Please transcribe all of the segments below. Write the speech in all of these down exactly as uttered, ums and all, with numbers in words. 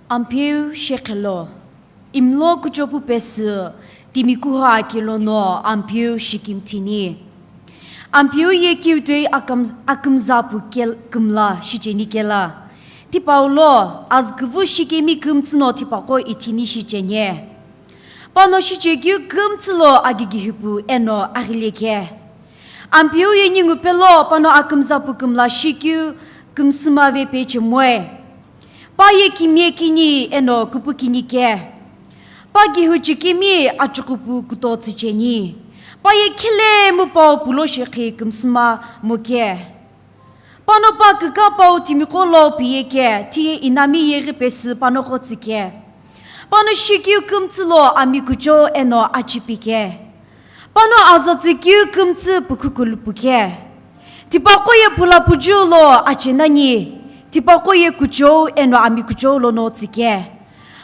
Ampeu shekhelo, imlo kuchopu pesü, timi kuha akelo no Ampeu shikimthini. Ampeu ye kiutoi akam-, akümza pu kel-, kümla shicheni kela. Tipau lo, azküvü shikemi kümtsü no tipaqo ithini shicheni. Pano shichekeu kümtsü lo agigihipu eno aghileke. Ampeu ye ningu pelo pano akümza pu kümla shikeu kümsüma ve pechemoe. Pa ye kimie kini eno küpü kini ke. Pa gihu chikimi achukupu kuto tsücheni. Pa ye khilemu pau pulo shekhi kümsüma moke. Pano pa küka pau timiqo lo piye ke, tiye inami yeghi pesü pano qo tsüke. Pano shikeu kümtsü lo ami kuchou eno achipike. Pano aza tsükeu kümtsü pukhu kulupuke. Tipaqo ye pula puju lo achenani, tipaqo ye kuchou eno ami kuchou lono tsüke.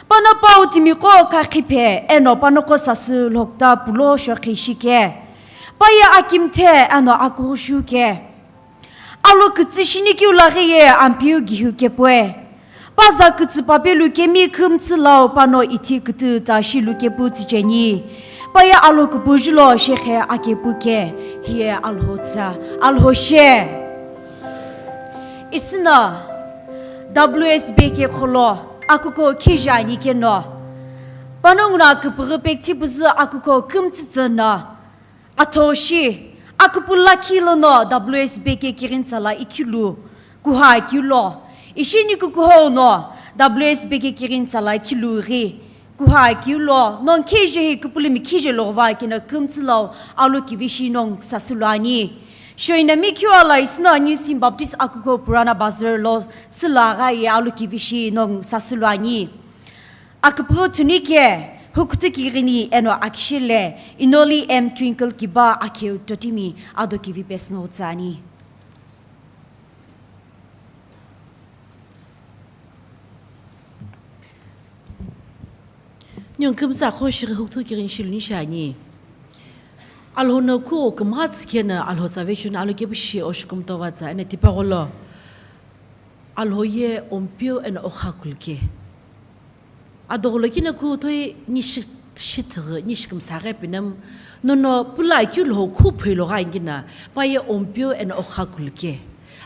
Pano pau timiqo kakhiphe eno panoqo sasü lhokta pulo shokhi shike. Pa ye akimthe eno akughushu ke. Alo kütsü shinikeu laghi ye Ampeu gihu kepoe. Pa za kütsü papelu kemi kümtsü lau pano ithi kütü ta shilu kepu tsücheni. Pa ye alo küpüju lo shekhe akepu ke. Hiye Alhou tsa, Alhou she. Isüna W S B K kholo akuko khija ani keno. Pano nguna küpüghü pekthi püzü akuko kümtsü tsü na. Athoshi, aküpü lakhi lono W S B K Kirintsala ikhilu kuha akeu lo, ishi ni kukuhou no W S B K Kirintsala ikhilu ghi kuha akeu lo, nongu khije hi küpülümi khije logova kino kümtsü lau alo kivishi nongu sasülu ani. Shoinami khiwa la isüna New Sim Baptist akuko Purana Bazar lo süla gha ye alo kivishi nongu sasülu ani. Aküpüghü thuni ke, hukuthu kighini eno akishile, Inoli M Twinkle kiba akheu totimi ado kivi pesü no tsüani. Ningu kümtsü aqo shighi hukuthu kighini shilu ni shiani. Alhou no ku kümgha tsükena Alhou tsa vechuna alo kepu shi oshukumtova tsa eno tipaqo lo. Alhou ye Ompeu eno Okhakuluke. Adoghulo kino kutoi nishi shithighi, nishi kümsaghi pinamu, nono pula keu lhou khu phoi lo gha angina, pa ye Ompeu eno Okhakuluke.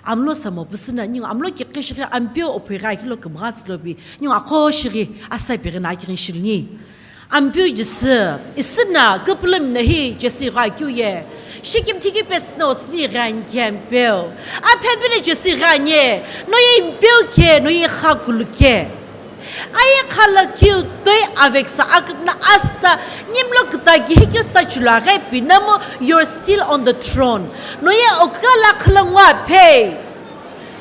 Amlo samo püsüna, ningu amlo kiqi shighi Ampeu ophoi gha keu lo kümgha tsülobi, ningu aqo shighi asa pighi na kighini shiluni. Ampeu Jisü, isüna küpülümi na hi Jisü gha keu ye, shikimthi keu pesü no tsüni gha ani ke Ampeu. Aphembi no Jisü gha ani, no ye Ampeu ke, no ye Okhakuluke. Aye khala keu toi aveksa aküpna asa nimlo kütagi hikeu sa chulu aghi pinamu, you're still on the throne. No ye okala khala ngwa phe.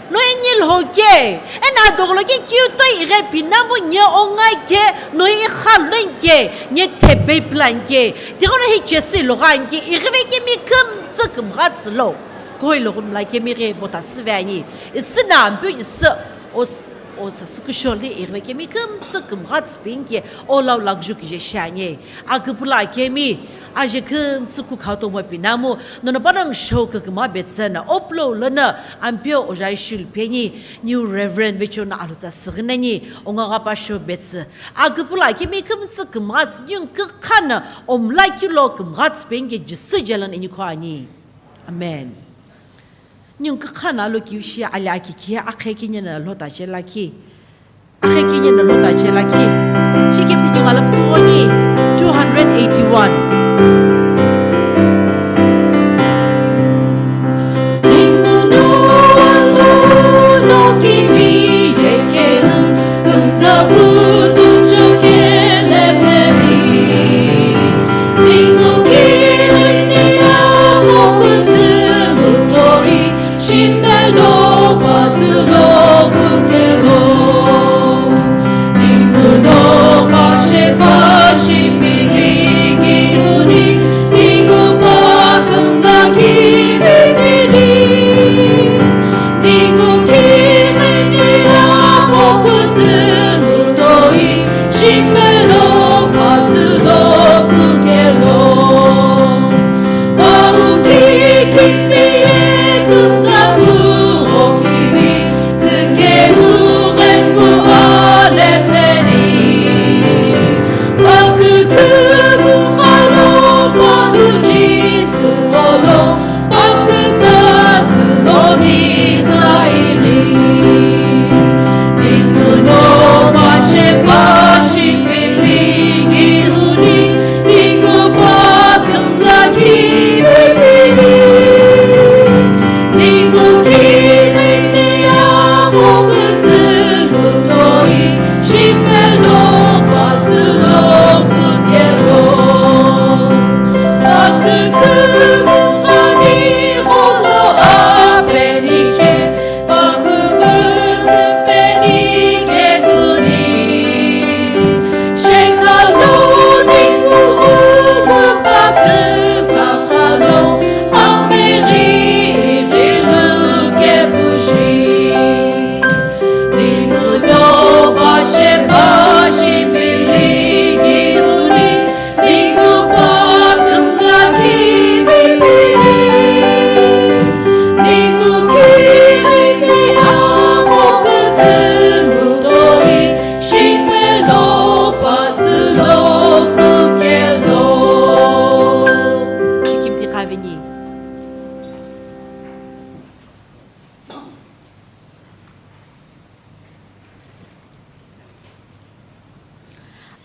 No ye nilho ke, eno adoghulo ke keu toi ighi pinamu nye onga ke, no ye ikha luen ke, nye thepei plan ke. Tighono hi Jisü lo gha ani ke, ighive kemi kümtsü kümgha tsülo. Koi lo gumla kemi ghi bota süve ani. Isüna Ampeu Jisü os O sasü kushou li ighive kemi kümtsü kümgha tsü peni ke, o lau lakju kije shiani. Aküpüla kemi, aje kümtsü kukha tomo pinamu, nono panongu show kükümgha betsü na, o pulou lono, Ampeu oja ishilu peni, New Reverend Vechona Alhou tsa süghü nani, onga ghapa show betsü. Aküpüla kemi kümtsü kümgha tsü, ningu kükha na, omla kilo kümgha tsü peni ke, Jisü je lono inikho ani. Amen. Ningu kükha na alo kivishi ali akikhi, akhe kini na lhota che lakhi. Akhe kini na lhota che lakhi. Shikipti ningu alapthughoni, two hundred eighty-one.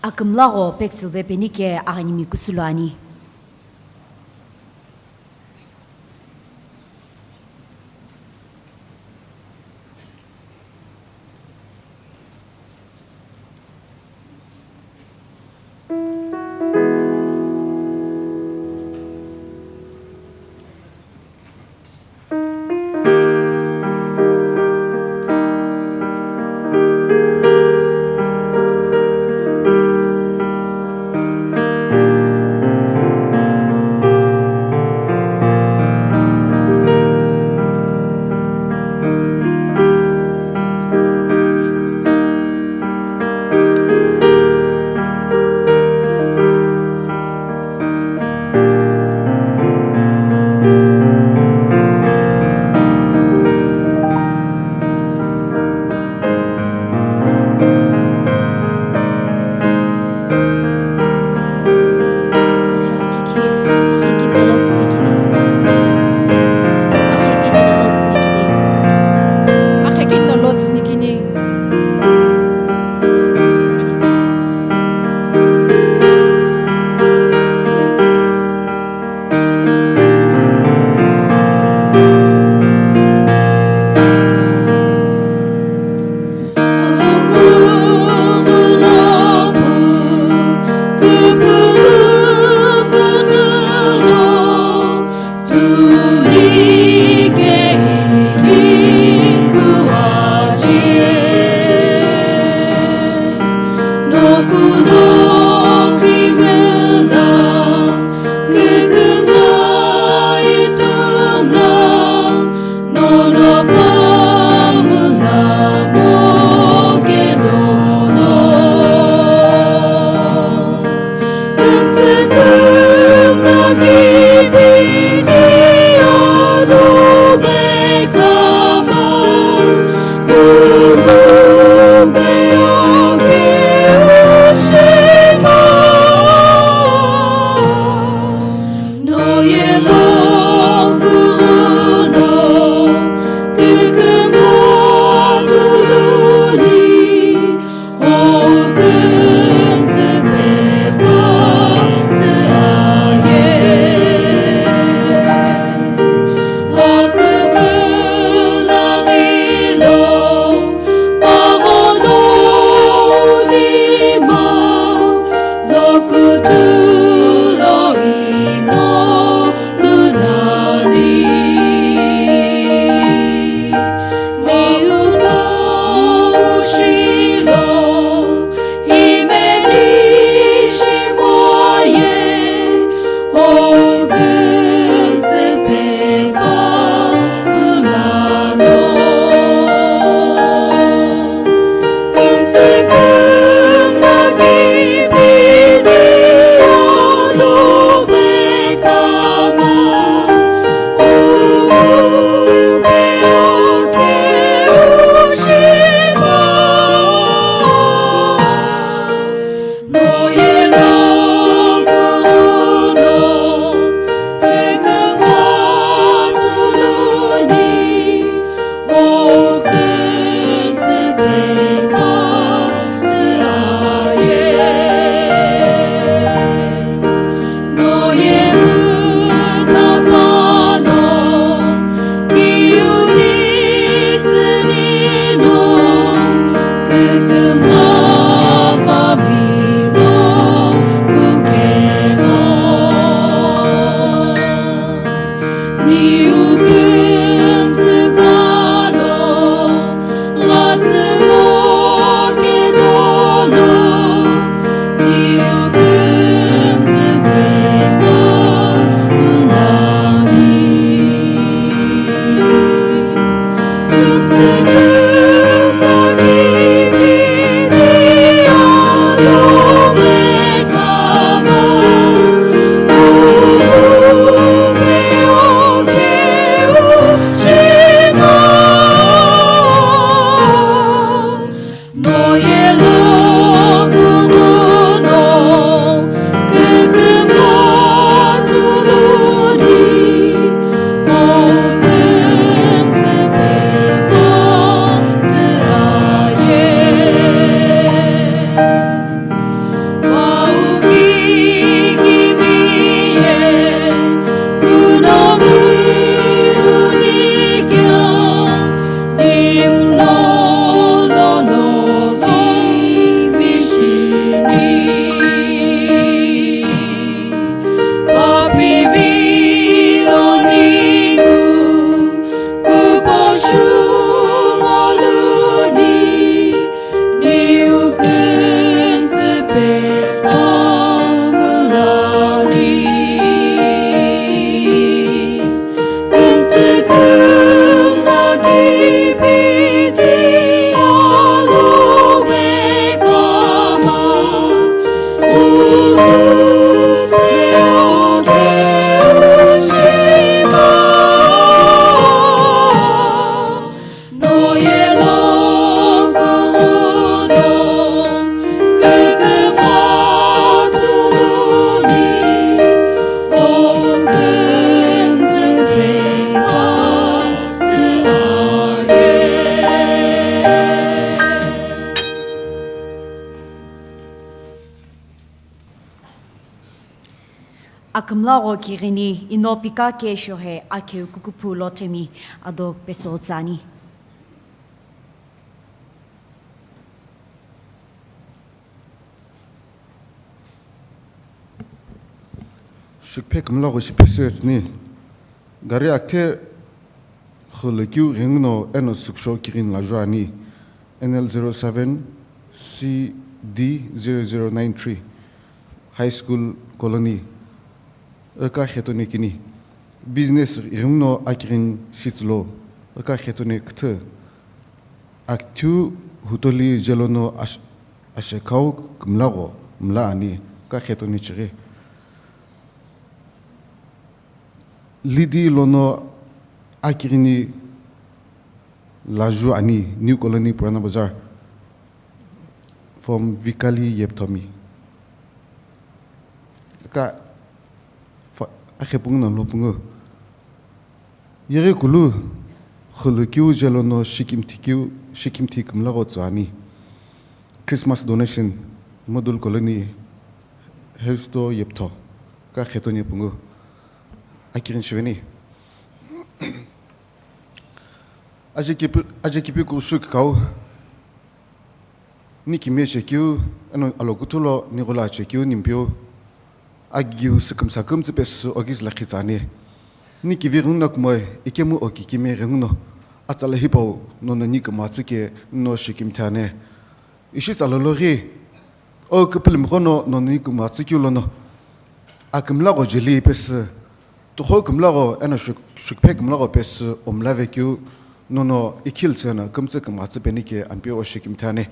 Akümla gho pektsüde penike aghanimi kusülo ani. Akümlagho kighini ino pika kesho he akheu kukuphu lo themi ado peso tsüani. Shukphe kümlagho shi peso tsüni. Gari akthe Khulukeu ghenguno eno süksho kighini lajuani, N L zero seven C D zero zero nine three, High School Colony, ika khetone kini. Business ghenguno akighini shitsülo, ika khetone küthü. Akthu hutoli jelono ash-, ashekau kümlagho mla ani, ika khetone chighi. Lidi lono akighini laju ani, New Colony, Purana Bazar, from Vikali Yepthomi. Ka fa-, akhe pungu na lo pungu. Yeghi kulu Khulukeu jelono shikimthi keu, shikimthi kümlagho tsüani. Christmas donation, Model Colony, Hesto Yeptho, ika khetone pungu. Akighini shiveni. Ajekipi-, ajekipi kushu kikau, ni kimiye chekeu, eno alokuthu lo ni gholo achekeu ni Ampeu, agiu sükümsa kümtsü pesü ogiz lakhi tsüani. Ni kivi ghenguno kumoi, ikemu oki kimiye ghenguno, atsala hipau, nono ni kümatsü ke, no shikimthi ani. Ishi tsalologhi, o küpülümghono nono ni kümatsü keu lono, akümlagho jeli pesü, tugho kümlagho eno shuk-, shukphe kümlagho pesü omla vekeu, nono ikhiltsü no kümtsü kümatsü penike Ampeu o shikimthi ani.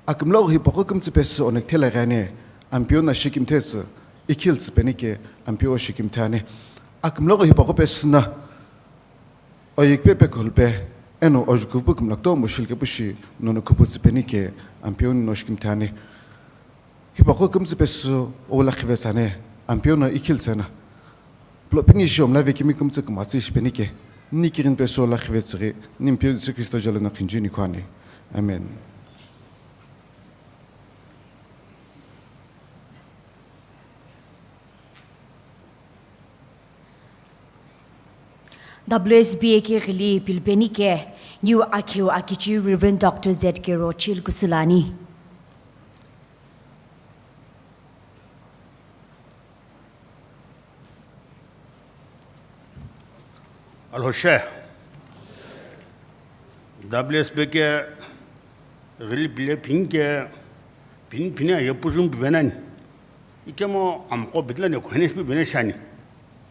Akümlagho hipaqo kümtsü pesü ono kithela ghi ani, Ampeu no shikimthi tsü ikhiltsü penike Ampeu o shikimthi ani. Akümlagho hipaqo pesü no, oyi kipepe khulpe, eno ojukupu kümla kutomo shilkepu shi nono khupu tsü penike Ampeu no shikimthi ani. Hipaqo kümtsü pesü o lakhive tsüani, Ampeu no ikhiltsü no. Pulopini shi omla vekemi kümtsü kümatsü ishi penike, ni kighini pesü o lakhive tsüghi, ni Ampeu Jisü Kristo jelono khinjuni khuani. Amen. W S B A ke ghili pilpenike, New Akheu Akichi Reverend Doctor Z K Rochil kusulani. Alhoshe. W S B A ke ghili pile pinke, pin pine aye pujun pibenani. Ikemu amqo bitlani khwene shipibene shani.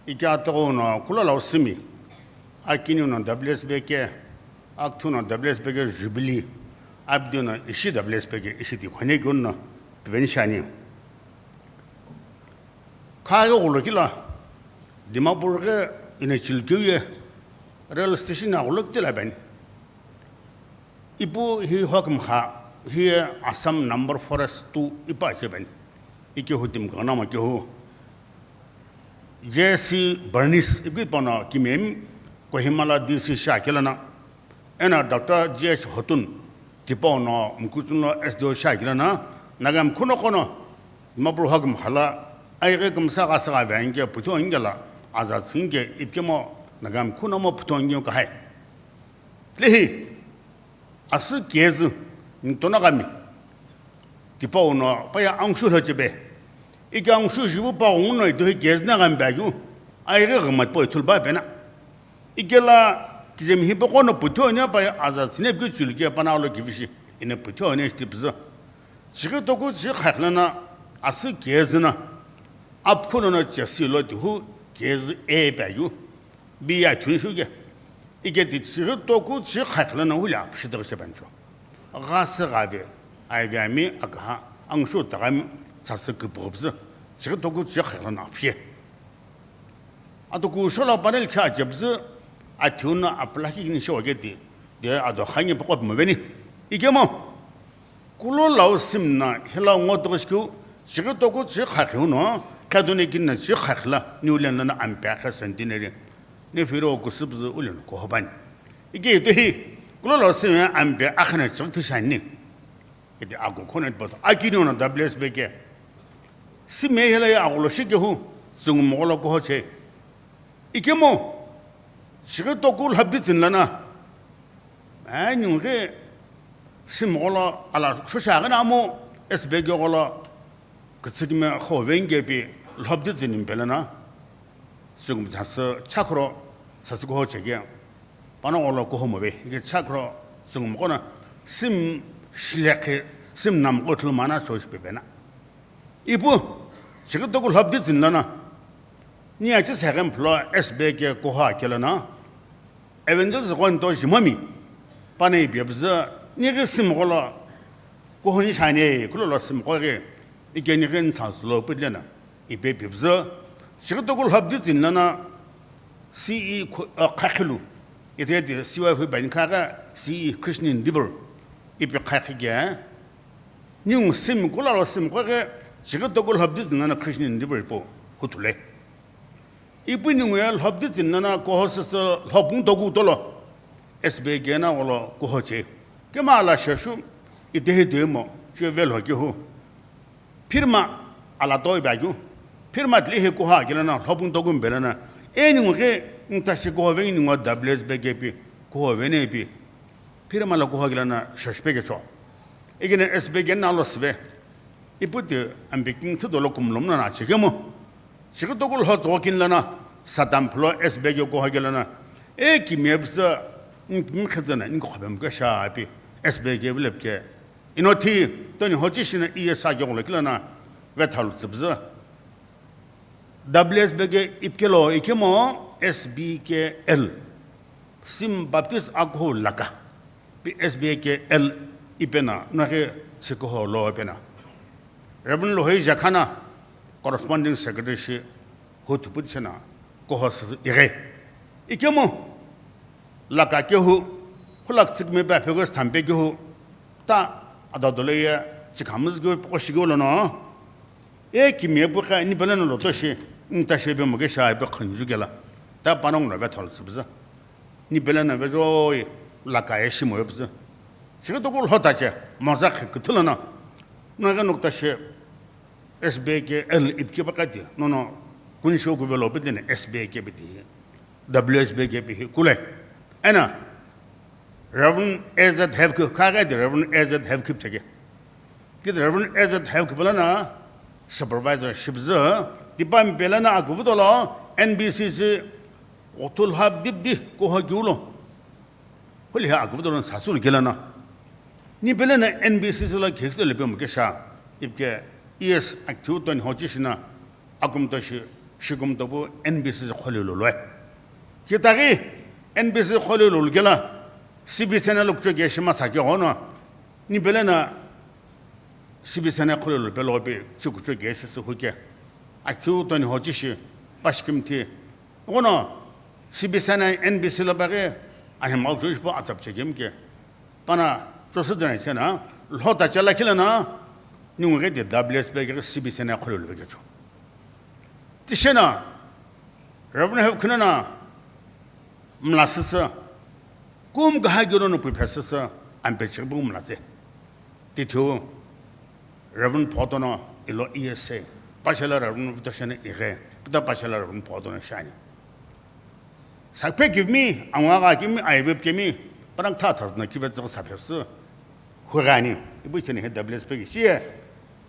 Ike atogho no kulo lau simi. Akiniu no W S B A ke, akthu no W S B A ke Jubilee, abdiu no ishi W S B A ke ishi ti khwene keu no piveni shani. Kha aghulo kila, Dimapur ghi ina chilukeu ye, rail station aghulo kitila bani. Ipu hi hokimkha, hi Assam number forest two ipa chebani. Ikehu timi kaghanamo kehu J C Bernice ipi pano kimiyemi Kohima la D C shi akilana. Eno Doctor G H Hotun, tipau no Mkuchun lo S D O shi akilana, Nagami khuno kono, Dimapur hokimkha la, aighi kümsa ghasa gha ve anke, puthi onke la, aza tsüngke, ipikemo, Nagami khuno mo puthi onke kahai. Lehi, asü kezü, nitona gami. Tipau no, paya angshu lo chebe. Ike angshu jibu pa ungu no ito hi kezü na gami bagyu. Aighi ghamat po ithul ba pena. Ike la, kizemi hi poko no puthi onia paya aza tsine piki chuluke pana lo kivishi. Ine puthi onia shiti pizü. Chighi toku chighi khakhla na, asü kezü na. Apkhu no no chesi lo tihu kezü e bagyu. Bi ya thun shu ke. Ike ti chighi toku chighi khakhla na huli apshi daghi shebancho. Ghase ghave, aive ami akaha, angshu tagami, tsasü küpüghüpüzü. Chighi toku chighi khakhla na apshi. Atoku shola panel kha jebzü, athiuna apla ki ni showa ke ti. De ado khangi pokop maveni. Ike mo. Kulo lau simna, hila ngo togishkiu, chighi toku chighi khakhiu no, kadone kinna chighi khakhila, New Land lana ampe akha centenary. Ne firo kusubzu uleno kohobani. Ike ito hi, kulo lau simna ampe akhana chighi tishani. Ite ago khona ito bato, akini ono W S B A ke. Sime hila ya aghulo shikehu, Tsüngumgho lo kuho che. Ikemu, chighi toku lhobdi tsini lono, eh, ningu ghi simgho lo ala shusha ghi namu, S B K gho lo kütsükimi khovenge pi lhobdi tsini mpe lono, tsüngumgho sasü chakhuro sasü kuho che ke. Panongu lo kuho mobe, ike chakhuro tsüngumgho no sim shilekhe, sim namgho thulu mana cho shi pepena. Ipu, chighi toku lhobdi tsini lono, ni achi seghem phlo S B K kuho akelo no, Evangelist Ghonto Jimomi, panai ipi püzü, ni ghi simgho lo kuho ni shani, kulo lo simgho ghi, ike ni ghi nsa zulo püdlena, ipi ipi püzü, chighi toku lhobdi tsini lono, C E khu-, uh, Khakhilu, ite ite C Y F bani kha ghi C E Christian Endeavor, ipi khakhi ke, Ningu sim kula lo sim kho ghi, chighi toku lhobdi tsini lono Christian Endeavor ipu huthule. Ipu ningu ye lhobdi tsini lono kuho sasü lhopung toku tolo, S B K no gholo kuho che. Kema ala sheshu, itehi tuimo, che velo kehu. Phirma ala toi ba kyu. Phirma tli he kuho akelo no lhopung toku mpe lono. E ningu ghi, ntashi kuho vengi ningu W S B K pi, kuho vene pi. Phirma lo kuho akelo no sheshu pe kecho. Ikine S B K no lo sve. Ipu ti ambiking thüdolo kumlum no na chekemu. Chighi toku lho tsokin lono, Satam phlo S B K kuho akelo no. E kimi püzü, n-, n-, khezü na, n-, khobem ke sha pi, S B K vile ke. Ino thi, toni hochi shina iye sa kyo lo kilo no, vethalu tsüpüzü. W S B K ipkelo ikemu S B K L, Sim Baptist Alcohol Laka, pi S B K L ipena, nake sikoho lo ipena. Reverend Lohei Jakhana, corresponding secretary shi, hu thupu tsena, kuho sasü ighe. Ikemu, Laka kehu, khulak tsikme pa phego sthampe kehu, ta ada dolo ye, chikhamuz kehu poko shigolo no. E kimi pu kha ni pele no lo to shi, nta shi pe mo ke sha pe khunju kela. Ta panongu lo ve thol tsüpüzü. Ni pele no ve joi, Laka ye shimo ye püzü. Chighi toku lho ta che, moza khe küthü lono. No ghi nukta shi, S B K L ipke pa kati, no no, kun sho ku velo piti ne S B K piti. W S B K pi hi kule. Ena, Reverend A Z Hevkip, kha ghi di Reverend A Z Hevkip cheke. Kid Reverend A Z Hevkip lono supervisor shipüzü, tipa mpe lono akuvu tolo, N B C C, otul hap dip di kuho kyu lo. Huli ha akuvu tolo sasü lo kelo no. Ni pele no N B C C lo khekse le pe mo ke sha, ipke E S active toni hochi shina, akum to shi, shikum to bu N B C C khole lo lo. Kitaghi N B C C khole lo lo kela, C B C N lo kucho ke shima sa ke hono, ni pele no C B C N khole lo pe lo pe, chi kucho ke shi su hu ke. Active toni hochi shi, pashikim thi. Hono, C B C N N B C lo baghi, ani mau kucho shi po atsap che kem ke. Pana, cho se zana che na, lho ta che la kila na, ningu ghi di W S B ke C B C N khole lo ke cho. Tishena, Reverend Hevkip no na, mla sasa, kum kaha gyo no pu phe sasa, ampe chikbu mla tse. Tithiu, Reverend Photo no ilo E S A, pashala Reverend Vitoshena ighe, pita pashala Reverend Photo no shani. Sakpe give me, angwa ga give me, I whip give me, parang tha thas na kivet zang saphe su, hu gani, ibu chene he W S B ke shi ye,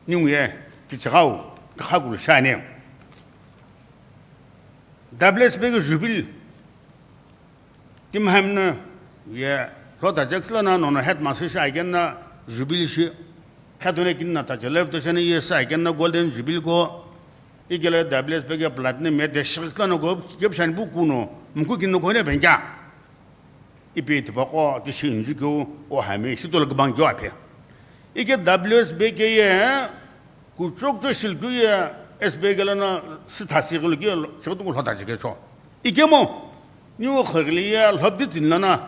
ningu ye, kichigau, kaha gulu shani. W S B ke jubil, Timham no ye lhota chekthla na nono headmaster shi aiken na jubilee shi. Khatone kin na tache left to shani ye sa aiken na golden jubilee ko. Ikele W S B ke platinum me de shikthla no go kep shani bu kuno muku kin no ko ne benja. Ipi tipaqo ti shinju ko o hami shi tol gbang yo aphe. Ike W S B ke ye kuchok cho shilkyu ye S B K lono sithasi ghulu keu lo, shighutu lhota chike cho. Ikemu, niu khagli ye lhobdi tsini lono,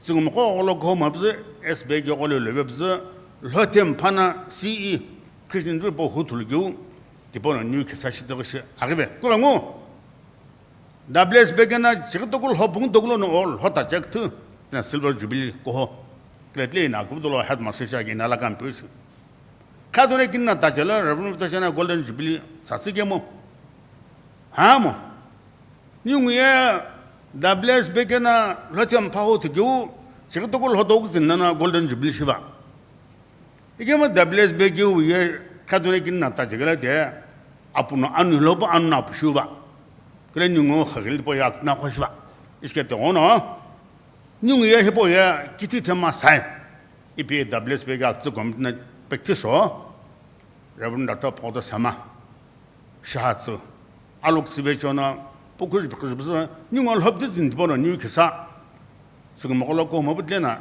tsungumqo gholo kho mapzü, S B K gholo lobepzü, lhotem phana C E, Christian Ripo huthulu keu, tipono niu khisa shitoghi shi aghive. Kughengu, W S B ke na chighi toku lho pungu toku lono o lhota chekthü, tina silver jubilee koho. Kletli ina kudo lo headmaster shi agi ina la campus. Khatone kin na tachela Reverend Vitoshena golden jubilee sasü kemo. Hamo. Ningu ye W S B K no lhothemu phahu thikeu, chighi toku lhotoku zin lono Golden Jubilee shiva. Ikemu W S B K ye khatone kini na ta chighi la te, apuno anu lopu anu na pushuva. Kile ningu khagil po yak na khoshiva. Iske te ono, ningu ye hipo ye kiti thema sai. Ipi W S B K aktsu committee na practice o, Reverend Doctor Photo Sama. Shihatsu, alok sive chono, pukuj pukuj pukuj, ningu lhobdi zin tipono niu khisa. Sugumokolo ko mobudlena,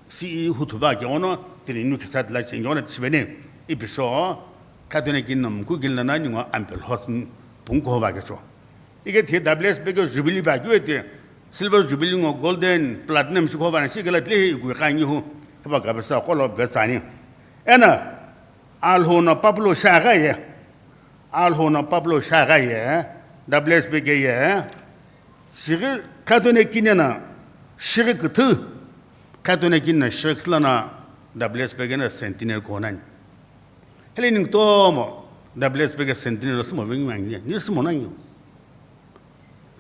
C E huthuva ke ono, tini niu khisa tila chingi ono chivene, ipisho, khatene kin nom ku gin lana ningu ampe lhos pung ko va ke cho. Ike thi W S B K jubilee ba ke te, silver jubilee ngo golden, platinum shi ko va na shi gela tle iku kangi hu, heba ka besa kolo besani. Ena, alho no Pablo shaga ye, Alho no Pablo shagha ye, W S B K ye, shighi khatone kine na, shighi kuthu, khatone kine na, shighi kuthu lana, W S B K na centenary konani. Hele ning tomo, W S B K centenary lo sumo vengi mangi, ni sumo nangi.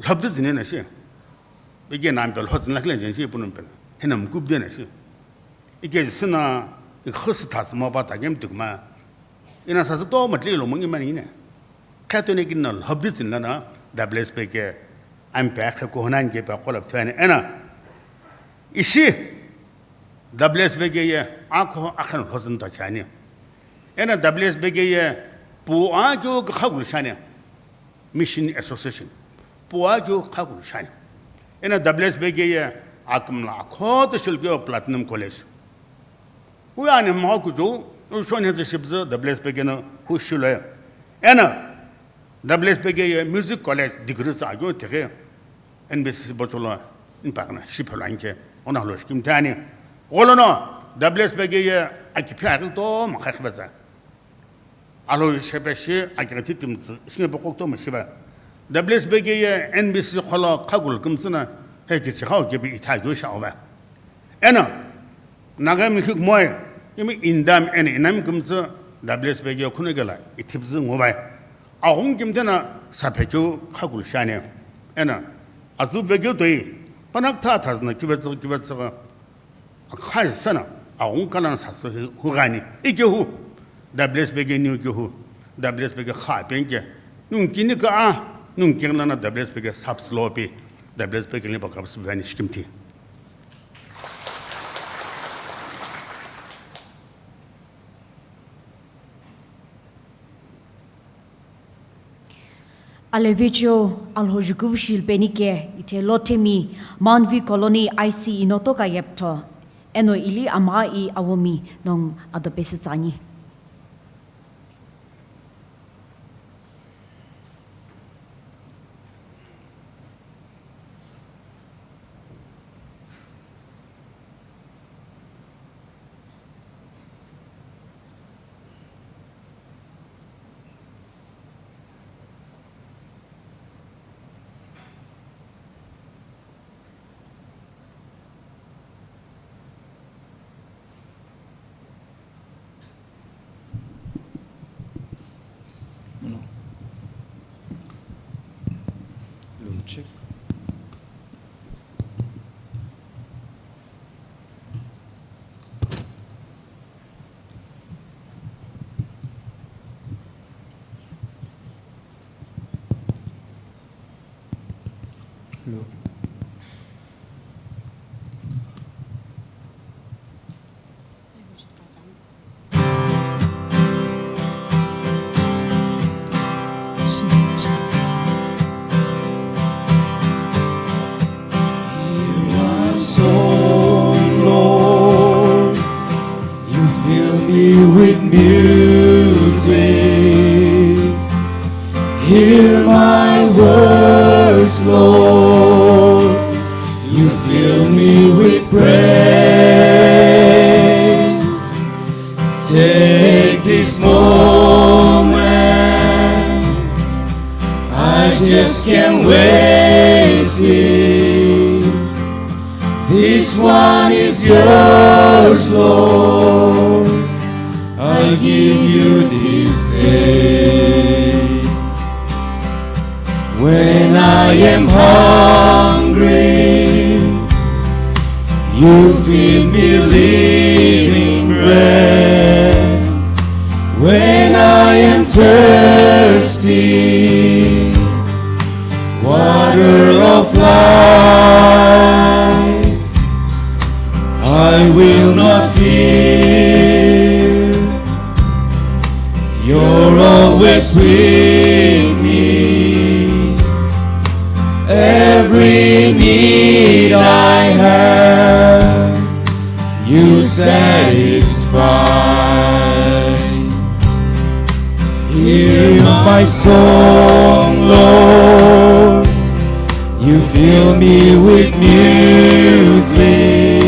Lhobdi zine na shi. Bege na ampe lhot zin la kile jen shi punum pena. Hena mkub de na shi. Ike sina, ikhosi thas mo pa ta gem tukma. Ina sa to matli lo mungi mani ne. Khatone kin na lhobdi zin lana, W S B K ampe akhe ko honan ke pa kolap thani. Ena, ishi, W S B K ye, akho akhan lhozin ta chani. Ena W S B K ye, pu a kyo khagul shani. Mission Association. Puwa kyo khakulu shani. Ena W S B K ye akimla akhoto shilkyo Platinum College. Uya ani mwa kujo, ushon heze shibze W S B K no hu shilo. Ena W S B K ye Music College degree sa kyo tege N B C bocholo impakna shipelo anke ona lo shikim tani. Golono W S B K ye akiphya to makhakhbeza. Alo shepe shi akighi timtsü shinge pokokto mo shiva. W S B K ye N B C kholo khagul kumtsüna he kichikhau kebi itha gyo shaova. Eno, Naga mi khik moe, imi indam eno inam kumtsü W S B K khunugela ithipzü ngovai. Aghung kimtena saphekeu khagul shane. Eno, azu vekeu toi, panak tha thazna kivetsü kivetsü Akha sana, aghung kalan sasü hu-, hughani. Ike hu, W S B K niu ke hu, W S B K kha penke. Nung kini ka a, nung kini na W S B K sap slope, W S B K ni bakap sibani shikimti. Alevecheo Alhou jukuvushi penike ithe Lothemi Mount View Colony I C inotoka yeptho eno ili ama i awomi nong adopesi tsani. You fill me with music. Hear my words, Lord. You fill me with praise. Take this moment. I just can't waste it. This one is yours, Lord. I give you this day. When I am hungry, you feed me living bread. When I am thirsty, water of life, I will not fear. You're always with me. Every need I have, you satisfy. Hear my song, Lord. You fill me with music.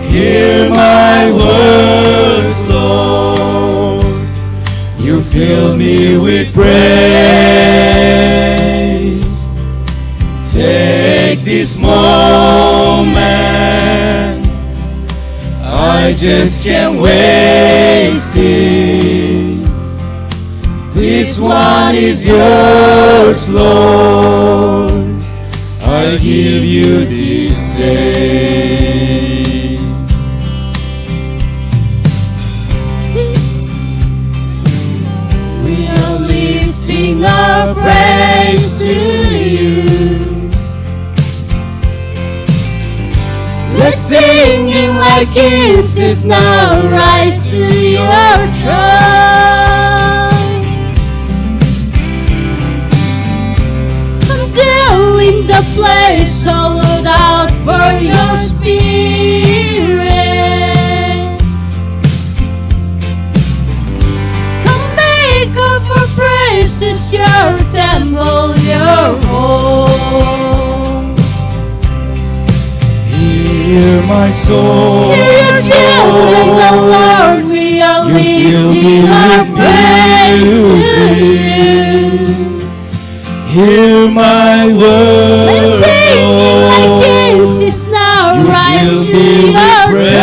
Hear my words, Lord. You fill me with praise. Take this moment, I just can't waste it. This one is yours, Lord. I give you this day. We are lifting our praise to you. Let singing like incense now rise to your throne. Until in the place hollowed out for your spirit. Come make of our praises your temple, your home. Hear my soul. Hear your children, the Lord, we are lifting our praise to you. Hear my words. Let singing like incense now rise to your throne.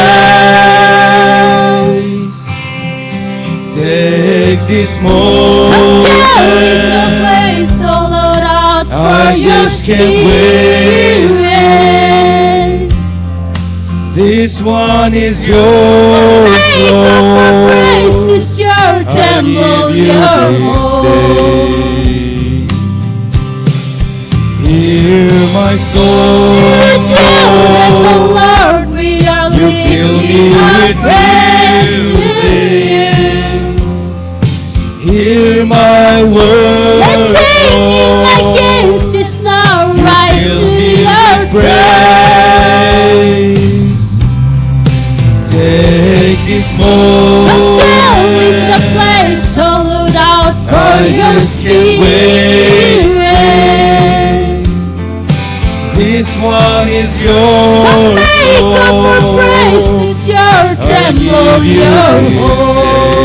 Take this moment. Until in the place hollowed out for your spirit. This one is yours, Lord. Make of our praises your temple, your home. Hear my soul. Your children, the Lord, we are lifting our praise to you. Hear my words. Let singing like incense now rise to your throne. Take this moment. Until in the place hollowed out for your spirit. This one is yours, Lord. Make of our praises your temple, your home.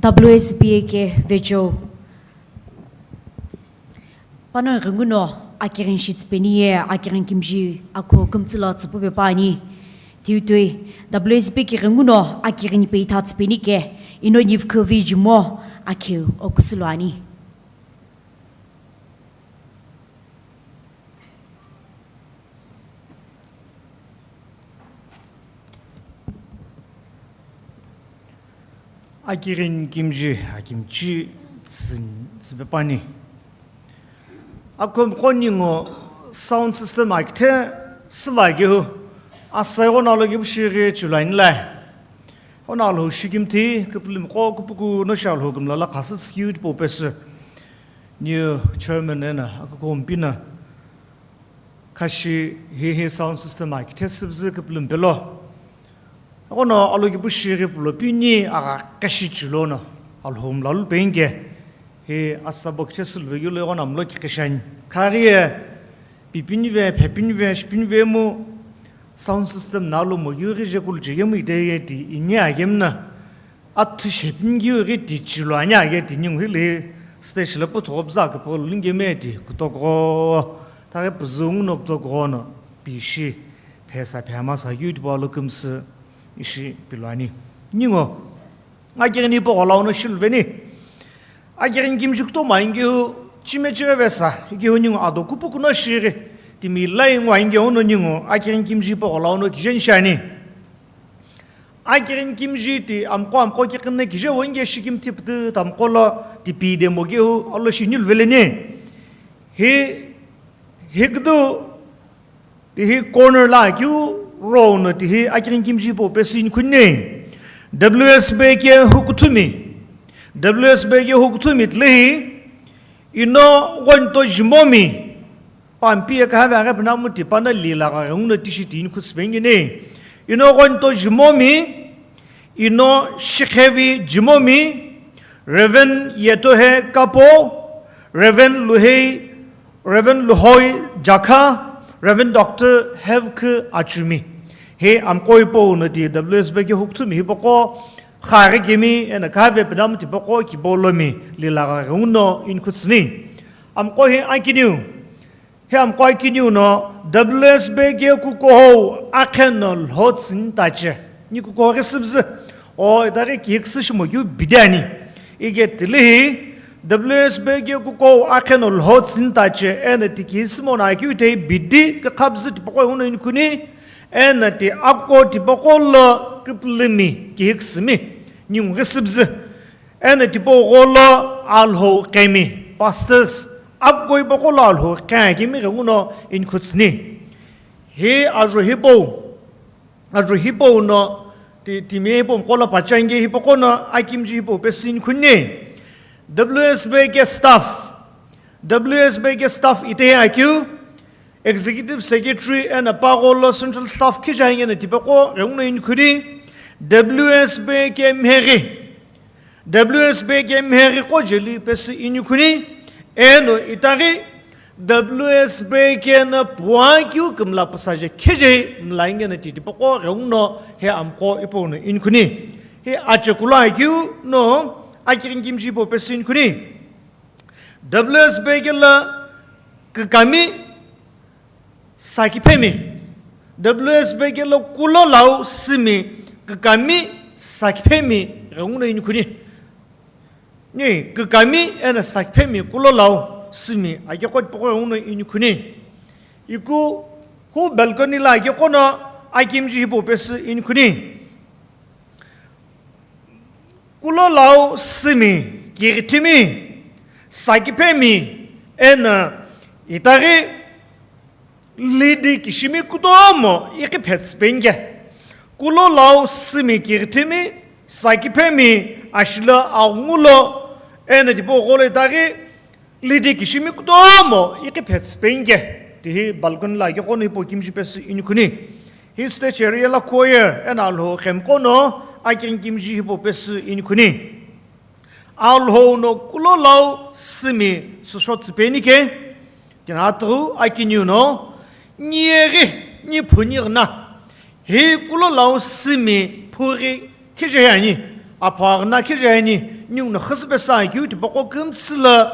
W S B A ke vecheo. Panongu ghenguno akighini shi tsüpeni ye akighini kimiji akhu kümtsü lo tsüpupe püani. Tiutoi W S B ke ghenguno akighini peitha tsüpeni ke ino nivkhu vijimo akhu okusü lo ani. Akighini kimiji akimchi tsü-, tsüpe püani. Akhomqo ningu sound system akithe süvaghiu Asai ighono alokipu shi ghi chulu ani lai. Ighono Alhou shikimthi, küpülümiqo küpüku no shi Alhou kümla la khasütsü keu tipau pesü. New chairman ena akuko mpina. Khashi hihi sound system akithe süpüzü küpülümi pelo. Ighono alokipu shi ghi pulo pini agha kashi chulu no Alhou mlalu penge. Hi asabo kithe sülveghi lo ighono amlo kikishani. Khaghi ye pipinive, phepinive, shipinive mu sound system nalo moghi ghi jekulu chegemu iteye ti ini agemna. Athu shepingi ghi ti chulu ani aghi ti ningu hili stage la puthugho püzü aküpügholo lungeme ti kutokugho. Thaghi püzü nguno kutokugho no pishi phesa phema sa keu tipau lo kümsü ishi piluani. Ningu akighini ipogho launo shiluveni. Akighini kimji kutomo angihu chime chime vesa ikihu ningu ado küpüku no shighi timi lai ngu angihu no ningu akighini kimji ipogho launo kijeni shani. Akighini kimji ti amqo amqo kiqinne kije wenge shikimthi pütü tamqo lo tipi de mogehu alo shi niluveleni. Hi hikdu tihi corner la keu row no tihi akighini kimji ipau pesü inikhuni. W S B ke hukuthumi. W S B ke hukuthumi tilehi ino ghonto jimomi. Pampi ye kahave aghi pinamu tipana lila gha ghenguno tishi ti inikhutsu pengini. Ino ghonto jimomi, ino shikhevi jimomi, Reverend Yetohe Kapo, Reverend Luhei, Reverend Luhoi Jakha, Reverend Doctor Hevkü Achumi. He amqo ipau no ti W S B ke hukuthumi hipaqo khaghi kemi ena kahave pinamu tipaqo kibolomi lila gha ghenguno inikhutsuni. Amqo hi akiniu. He amqo akiniu no W S B ke kukohou akhe no lhotsüni tache. Ni kukohou ghi süpüzü. O itaghi kihiküsü shimo keu bidi ani. Ike tilehi W S B ke kukohou akhe no lhotsüni tache ena ti kihisümo no akeu ithei bidi kükha püzü tipaqo ghenguno inikhuni ena ti akuko tipaqo lo küpülümi kihiküsümi ningu ghi süpüzü. Ena tipau gholo Alhou kemi, pastors, akuko ipaqo lo Alhou kemi ghenguno inikhutsuni. Hi ajo hipau, ajo hipau no ti, timi hipau mqo lo pachange hipaqo no akimji hipau pesü inikhuni. W S B ke staff, W S B ke staff itehi akeu, Executive Secretary ena pa gholo Central Staff khija ena tipaqo ghenguno inikhuni. W S B ke mheghi, W S B ke mheghi qo jeli pesü inikhuni, eno itaghi W S B ke no puakeu kümla püsaje kheje mla ingena ti tipaqo ghenguno he amqo ipau no inikhuni. He achekulu akeu no akighini kimji ipau pesü inikhuni. W S B ke la kükami sakiphemi, W S B ke lo kulo lau simi kükami sakiphemi ghenguno inikhuni. Ni kükami ena sakiphemi kulo lau simi akeqo tipaqo ghenguno inikhuni. Iku hu balcony la akeqo no akimji hipau pesü inikhuni. Kulo lau simi, kighithimi, sakiphemi, ena itaghi lidi kishimi kutomo iqhiphetsü penge. Kulo lau simi, kighithimi, sakiphemi, ashilo, aghungulo, ena tipau gholo itaghi lidi kishimi kutomo iqhiphetsü penge. Tihi balcony la akeqo no hipau kimji pesü inikhuni. Hi stage area la choir ena Alhou qhemqo no akighini kimji hipau pesü inikhuni. Alhou no kulo lau simi süshotsü peni ke, tina atughu akiniu no, ni yeghi, ni phuni ghina. Hi kulo lau simi phughi kheje ani, aphu aghina kheje ani, ninguno xüsüpesü akeu tipaqo kümtsü lo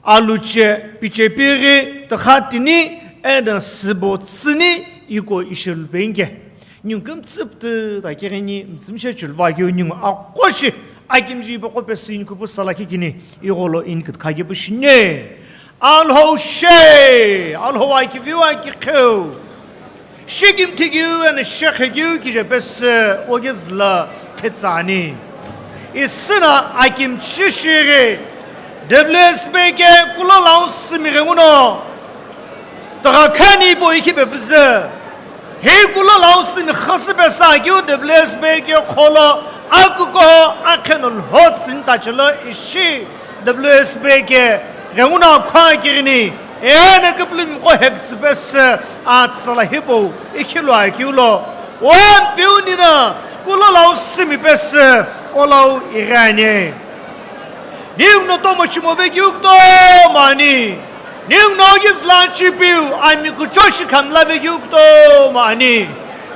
aluche, piche pighi, tükha tini, ena sübo tsüni, iko ishelu penge. Ningu kümtsü pütü ta kighini mtsümshe chuluva keu ningu aqo shi akimji ipaqo pesü inikhupu sala kikini, igholo inikütükha kepu shini. Alhou she, Alhou akiviu akiqheu. Shikimthi keu eno shekhe keu kije pesü ogizü lo khetsüani. Isüna akimchi shighi W S B ke kulo lau simi ghenguno tugha khani ipo ikhipe püzü. Hi kulo lau simi khasüpe sa keu W S B ke kholo akuko akheno lho tsintachelo ishi W S B ke renguna khwa kirini ena kiplim ko hektsipesü atsala hipo ikhilo akiulo. Wan piunina kulo lau simi pesü olau irani. Ningu no tomo chimo vekeu kutomo ani. Ningu no gizla chipiu ami kucho shikhamla vekeu kutomo ani.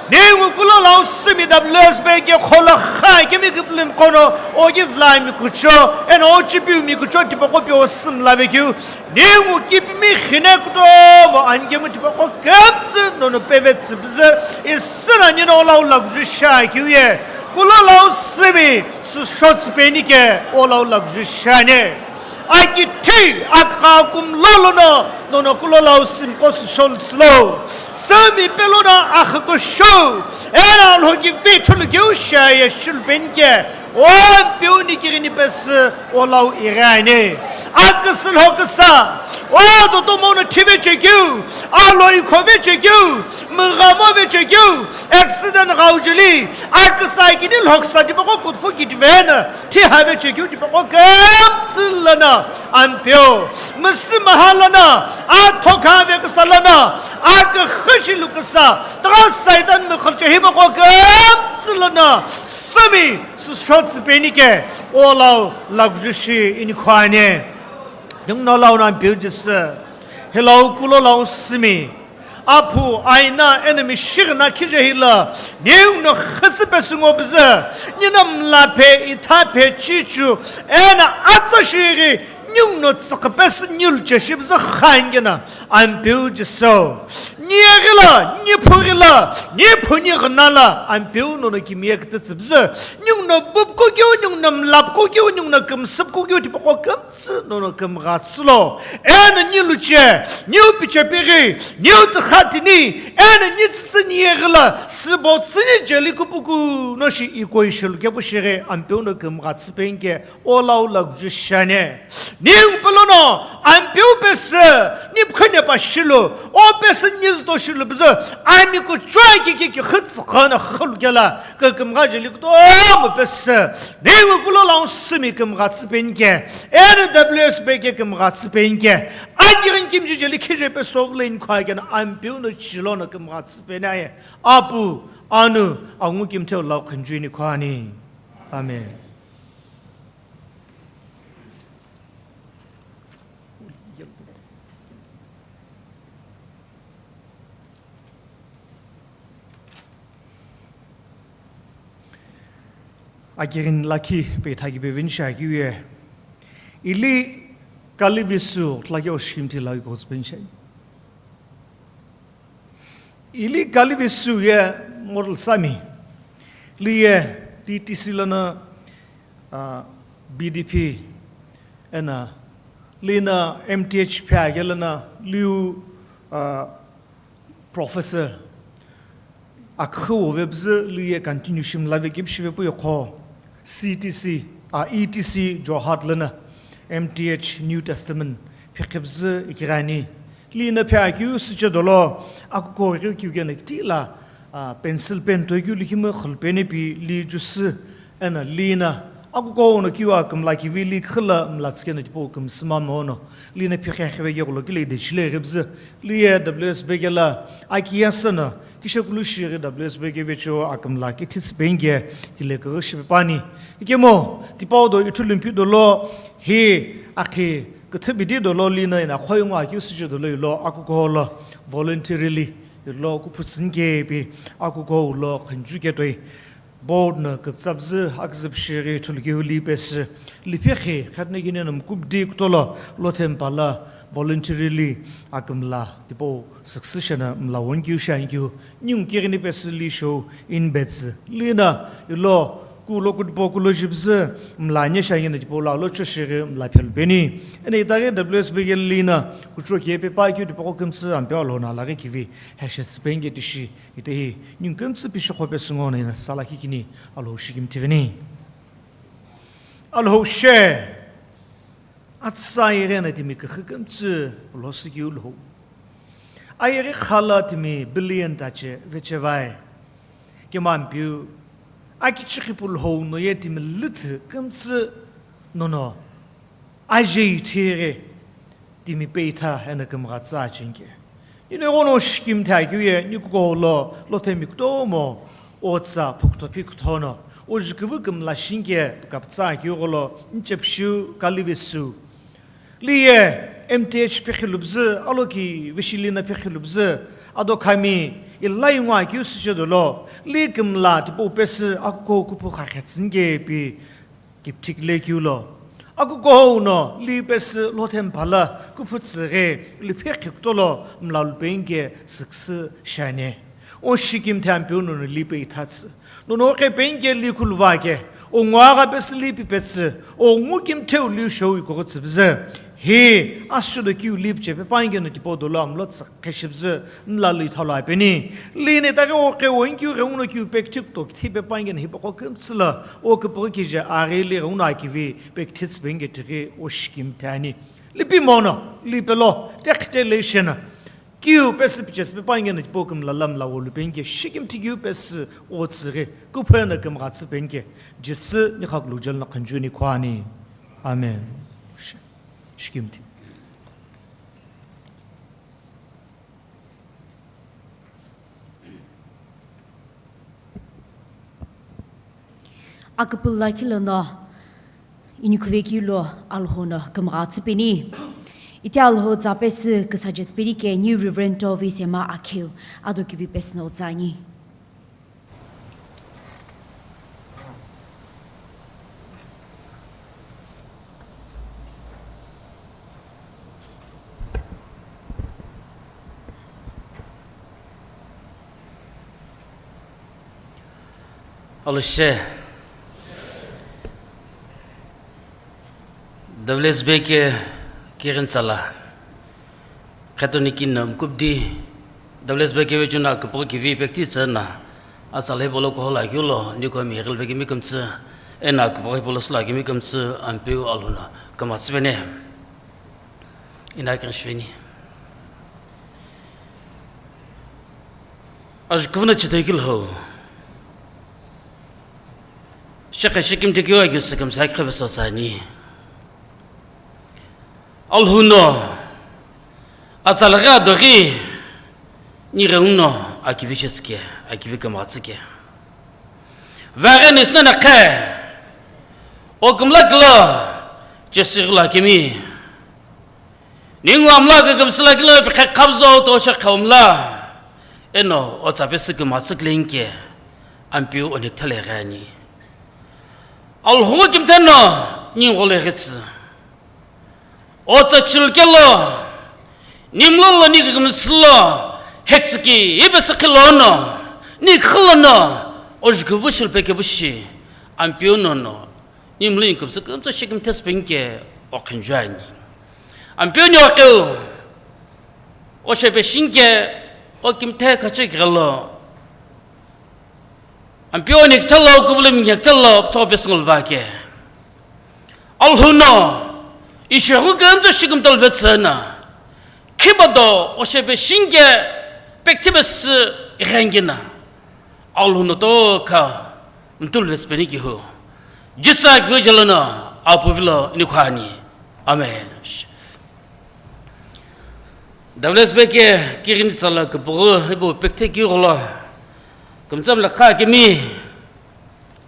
Ningu kulo lau simi W S B ke kholo kha kemi kiplim kono o gizla ami kucho eno o chipiu mi kucho tipaqo pi o simla vekeu. Ningu kipimi khine kutomo ani kemu tipaqo kemtsü nono peve tsüpzü isina nino olau lakju sha kiu ye. Kulo lau simi Süsho tsüpeni ke olau lakju shane. Aki thi akha kum lolono nono kulo lau sim ko süsho lütsülo. Sami pelona akha ko sho. Ena lhoki vithu lukeu shaye shulpen ke. Wan piuni kirini pesü olau irani. Aküsü lhoküsa. O dotomo no thive chekeu. Aloi khove chekeu. Mghamo ve chekeu. Accident ghaujeli. Aküsa kini lhoksa tipaqo kutfu kitivena, thi have chekeu tipaqo kemtsü lana ampeu. Müsü maha lana, atho khave küsa lana, aküxü shilu küsa, taga Satan mükhülche hipaqo kemtsü lana, sami süsho tsüpeni ke, olau lakju shi ini khwane. Dingno lau na ampeu jisü, hilau kulo lau simi, Apu, aina, eno mishighi na khije hila, ningu no khasüpe sü ngo püzü, nina mla phe, itha phe, chichu, ena atsa shighi, ningu no tsükhapesü nilu che shi püzü khange na, ampeu jisü. Ni eghila, ni phughila, ni phuni ghnala, ampeu nono kimiye kütütsü püzü, ningu no bupkukeu, ningu no mlapkukeu, ningu no kümsüpkukeu, tipaqo küm tsü nono kümgha tsülo. Eno nilu che, niu piche pighi, niu tükha tini, eno ni tsütsü ni eghila, sübo tsüni jeli kupuku no shi iko ishilu kepu shighi ampeu no kümgha tsüpen ke olau lakju shane. Ningu pelono ampeu pesü, ni pkhene pa shilu, o pesü ni züto shilu püzü, ami kuchoi kiki ki khütsü khana khulu kela, kükümgha jeli kutomo pesü. Ningu kulo lau simi kümgha tsüpen ke, eno W S B ke kümgha tsüpen ke, akirin kimji jeli khije pe sovlen khwa kena ampeu no chilo no kümgha tsüpen aye. Apu, anu, angu kimtheu lau khanju ini khwani. Amen. Akirin lakhi pe thaki pe vin shaki ye. Ili kali visu tlaki oshim thi lagi kospen shai. Ili kali visu ye model sami. Li ye T T C lana, ah, B D P ena lina M T H phe agelana liu, ah, professor akhu vebzü liye continuation lave kipshive pu yokho C T C, a, E T C Jorhat lana M T H New Testament phekebzü ikirani. Lina phe akiu süche dolo akuko kiu kiu gena kitila, a, pencil pen toikiu likhimi khulpeni pi li jusi. Ena lina akuko no kiu akümla kivi li khila mla tsikena tipo kümsüma mono. Lina phikhe kheve ge kulo kile de chile rebzü. Liye W S B gela akiyasana kishakulu shiri W S B ge vecho akümla ki thitsipenge kile kaghi shipani. Ikemo tipau do ithulumpi dolo hi akhi küthübidi dolo lina ina khoyungu akiu süche dolo ilo akuko lo voluntarily ilo kuphutsünke pi akuko ulo khanju ketoi. Board na küptsapzü aküzüpshiri thulukeu li pesü lipikhi khatna kini na mkubdi kutolo lothempa la voluntarily akümla tipo succession na mla wonkeu shankeu ningu kirini pesü li show in betsü lina ilo kulo kutpo kulo jibzü mla nye shangena tipo la lo choshiri mla phelupeni. Ene itaghi W S B gel lina kucho kiepe pa keu tipo ko kümsü ampeo lo na laghi kivi hashe sipenge tishi. Itehi, ningu kümtsü pishi khope süngo na ina sala kikini Alhou shikimthi veni. Alhou she, atsa ire na timi küxü kümtsü pulo sükeu Alhou. Ayeghi khala timi billion tache vechevai. Kemampiu, akichiqhi pulhou no ye timi lüthü kümtsü nono, ajei thiri timi peitha eno kümgha tsü achinke. Ino ighono shikimthi akeu ye, nikuko lo, lothemi kutomo, otsa phukutophi kuthono, ojukuvü kümla shinke, kaptsa akeu gholo, nchepshu, kalivisu. Li ye M T H pekhilu bzü, aloki vishilina pekhilu bzü, ado khami, ilai ngwa keu süche dolo, li kümla tipau pesü, akuko kuphu khakhe tsünge pi, kipthik le keu lo. Akuko uno, li pesü lothem phala, kuphu tsüghe, li phe khikto lo, mla lupenge, süksü shane. O shikimthi Ampeu nono li pe ithatsü. Nono qhepengike li khuluvake, o nguagha pesü li pipetsü, o ngukimtheu li shou ikoghitsü püzü. Hi, asüdo kiu li piche pepanike no tipau dolo amlo tsüqhe shipüzü, mla li thalo apeni. Li ne taghi o qhe o nkiu ghenguno kiu pekthi kuto kithi pepanike no hipaqo kümtsüla, o küpüghü kije aghi li ghenguno akivi pekthi tsüpengike tighi o shikimthi ani. Li pi mono, li pelo, tekte le shena. Kiu pesü pichesü pepanike no tipau kümla lamla wolu penike shikimthi kiu pesü otsüghi kuphu eno kümgha tsü penike Jisü nikhakulu jel no khunju ni khwani. Amen. Shikimthi. Aküpüla khilono, inikuvekeu lo Alhou no kümgha tsüpeni. Ite Alhou tsa pesü küsaje tsüpeni ke New Reverend Tovi Sema Akheu, ado kivi pesü no tsani. Alushe. Davles beke kirin sala. Khetoni kinam kupdi. Davles beke vechuna kupho kivi pekti tsana. Asal hepolo kohola kiulo, niko mi hegel vekemi kümtsü, ena kupho hepolo sula kemi kümtsü, Ampeu Alhou no kümgha tsüpeni. Ina keng shveni. Ajukuvüno chithoi kilho. Shekhe shikimthi kiu akeu sükümsa akhe beso tsani. Alhou no, atsalaghi adoghi, nighenguno akivi shetsüke, akivi kümgha tsüke. Vaghi nisna nakhe, o kümla kilo, chesighilo akemi. Ningu amla kükümsüla kilo, pikhe khabzo to shekhe omla. Eno, o tsa pesü kümgha tsükle inke, Ampeu onik thale ghani. Alhou kimtheno, ningu le ghitsü. Otsa chilkelo, nimlolo ni kümsülo, hektsüki, ibe sükhilono, ni khülono, ojukuvü shilpeke bushi, Ampeu nono, nimlo ni kümsü kümtsü shikimthe spenke, okhinjuani. Ampeu ni okeu, oshepeshinke, okimthe khache kelo, Ampeu ni kithalo, kubulum ni kithalo, ptho pesungul vake. Alhou no, isheghu kümtsü shikimtol vetsüna. Khibado, oshepeshinke, pekthibesü ighengina. Alhou no tokha, mtul vetsüpeni kihu. Jisü akivü jalono, apuvilo nikhwani. Amen. Davles beke kirin sala küpüghü, ibu pekthe kigholo. Kümtsü mlakha kimi,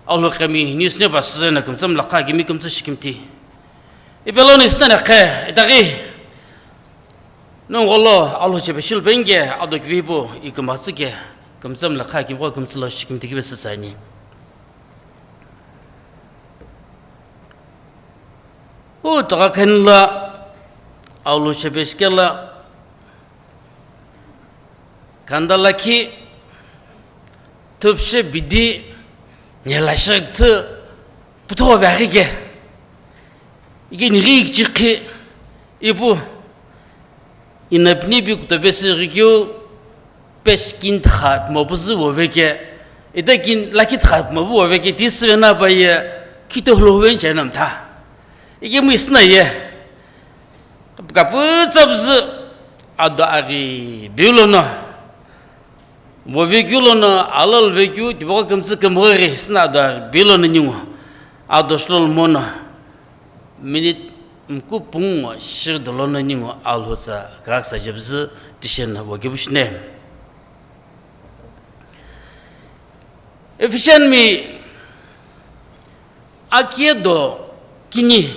Alhou kemi, nisne pasüzena kümtsü mlakha kimi kümtsü shikimthi. Ipelo nisne nakhe, itaghi. Nongolo, Alhou chepe shilpenge, ado kivipu, ikümbatsüke, kümtsü mlakha kimi ko kümtsü lo shikimthi kibe süsani. U toka khenla, Alhou chepe shikela, Kanda lakhi, thupshe bidi, nela shaktsü, putho vaghi ke. Ike nighi kichikhi, ipu, inapni pi kuto pesi rikeu, pesi kin tha pimo püzü voveke. Ita kin lakhi tha pimo pu voveke, ti süvena pa ye, khito hlo venche namtha. Ike mu isna ye. Kapütsa püzü, ado aghi biu lono, vovekeu lono, alal vekeu, tipaqo kümtsü kümghi ghi, süna ado aghi biu lono ningu, ado shilolo mono, minute mku pungu ngo shighi dolono ningu Alhou tsa kaksa jebzü tishena vokepu shine. Ephesian mi akhe do kini.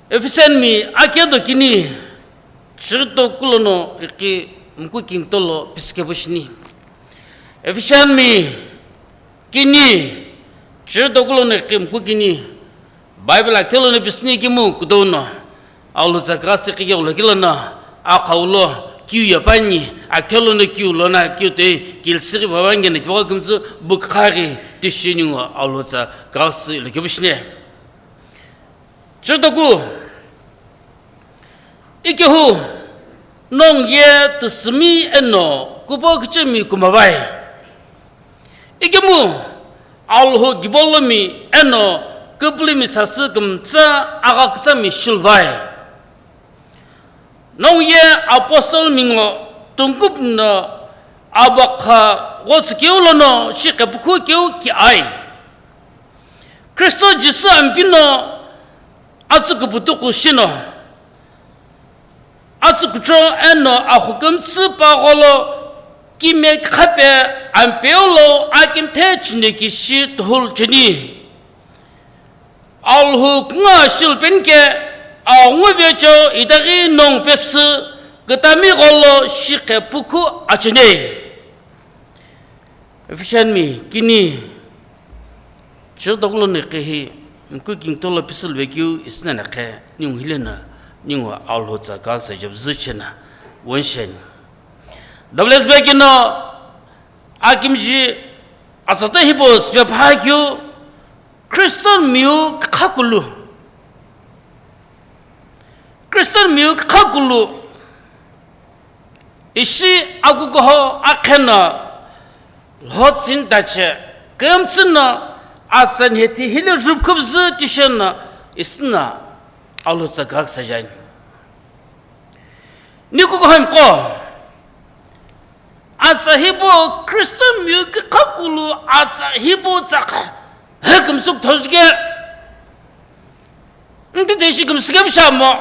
Ephesian mi akhe do kini, chighi toku lono ikhi mku kingtolo pisikepu shini. Ephesian mi kini, chighi toku lono ikhi mku kini, Bible akithe lono pisini kimu kutono, Alhou tsa kaksa ikighi lo kilono, akhau lo kiu yapani, akithe lono kiu lona kiu toi kilsighi vavangena tipaqo kümtsü bukha ghi tishi ningu Alhou tsa kaksa ilo kepu shine. Chighi toku, ikehu nongu ye tüsümi eno kupo kichemi kumavai. Ikemu Alhou gibolomi eno küpülümi sasü kümtsü agha kütsami shiluvai. Nongu ye apostle mingo tungkup no abakha ghotsü keu lono shiqepukhu keu ki ai. Kristo Jisü ampino atsü kuputuku shino, atsü kucho eno axu kümtsü pagholo kime khape ampeu lo akimthe chineki shi tuhul cheni. Alhou kungu shilupenike, aghungu vecho itaghi nongu pesü kütami gholo shiqepukhu acheni. Ephesian mi kini, chighi toku lono ikhi hi mku kingtolo pisüluvekeu isinani akhe ningu hilena ningu Alhou tsa kaksa jebzü chena wonsheni. Double S B kino akimji atsata hipau sipepha keu Christian miu kha kulu. Christian miu kha kulu. Ishi akukuho akheno lhotsüni tache kümtsü no atsa nhethi hile rupkhupzü tisheno isüna Alhou tsa kaksa jani. Nikukuhemqo atsa hipau Christian miu kha kulu atsa hipau tsakha he kümsü kuthojike. Nti te ishi kümsü kepu shamo,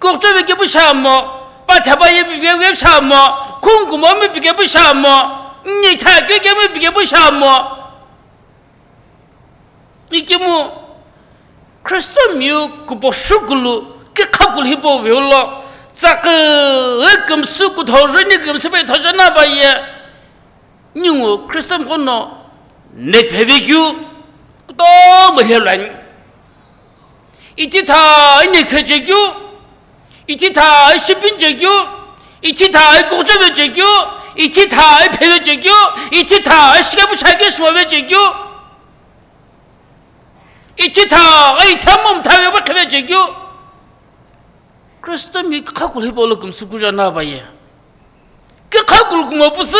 kukcho ve kepu shamo, pathapa ye ve kepu shamo, khungu kumo mi pi kepu shamo, nyi tha keu kemi pi kepu shamo. Ikemu Christian miu kuposhu kulu, kikha kulu hipau veulo, tsakü kümsü kuthojeni kümsü pe thojana va ye. Ningu Christian qo no nephevekeu kutomo lhelani. Ithitha inekhe chekeu, ithitha ishipin chekeu, ithitha ikukcheve chekeu, ithitha ipheve chekeu, ithitha ishikepu chake shimove chekeu, ithitha ithemu mthave bukheve chekeu. Christian mi kikha kulu hipau lo kümsü kuja na va ye. Kikha kulu kumo pusu,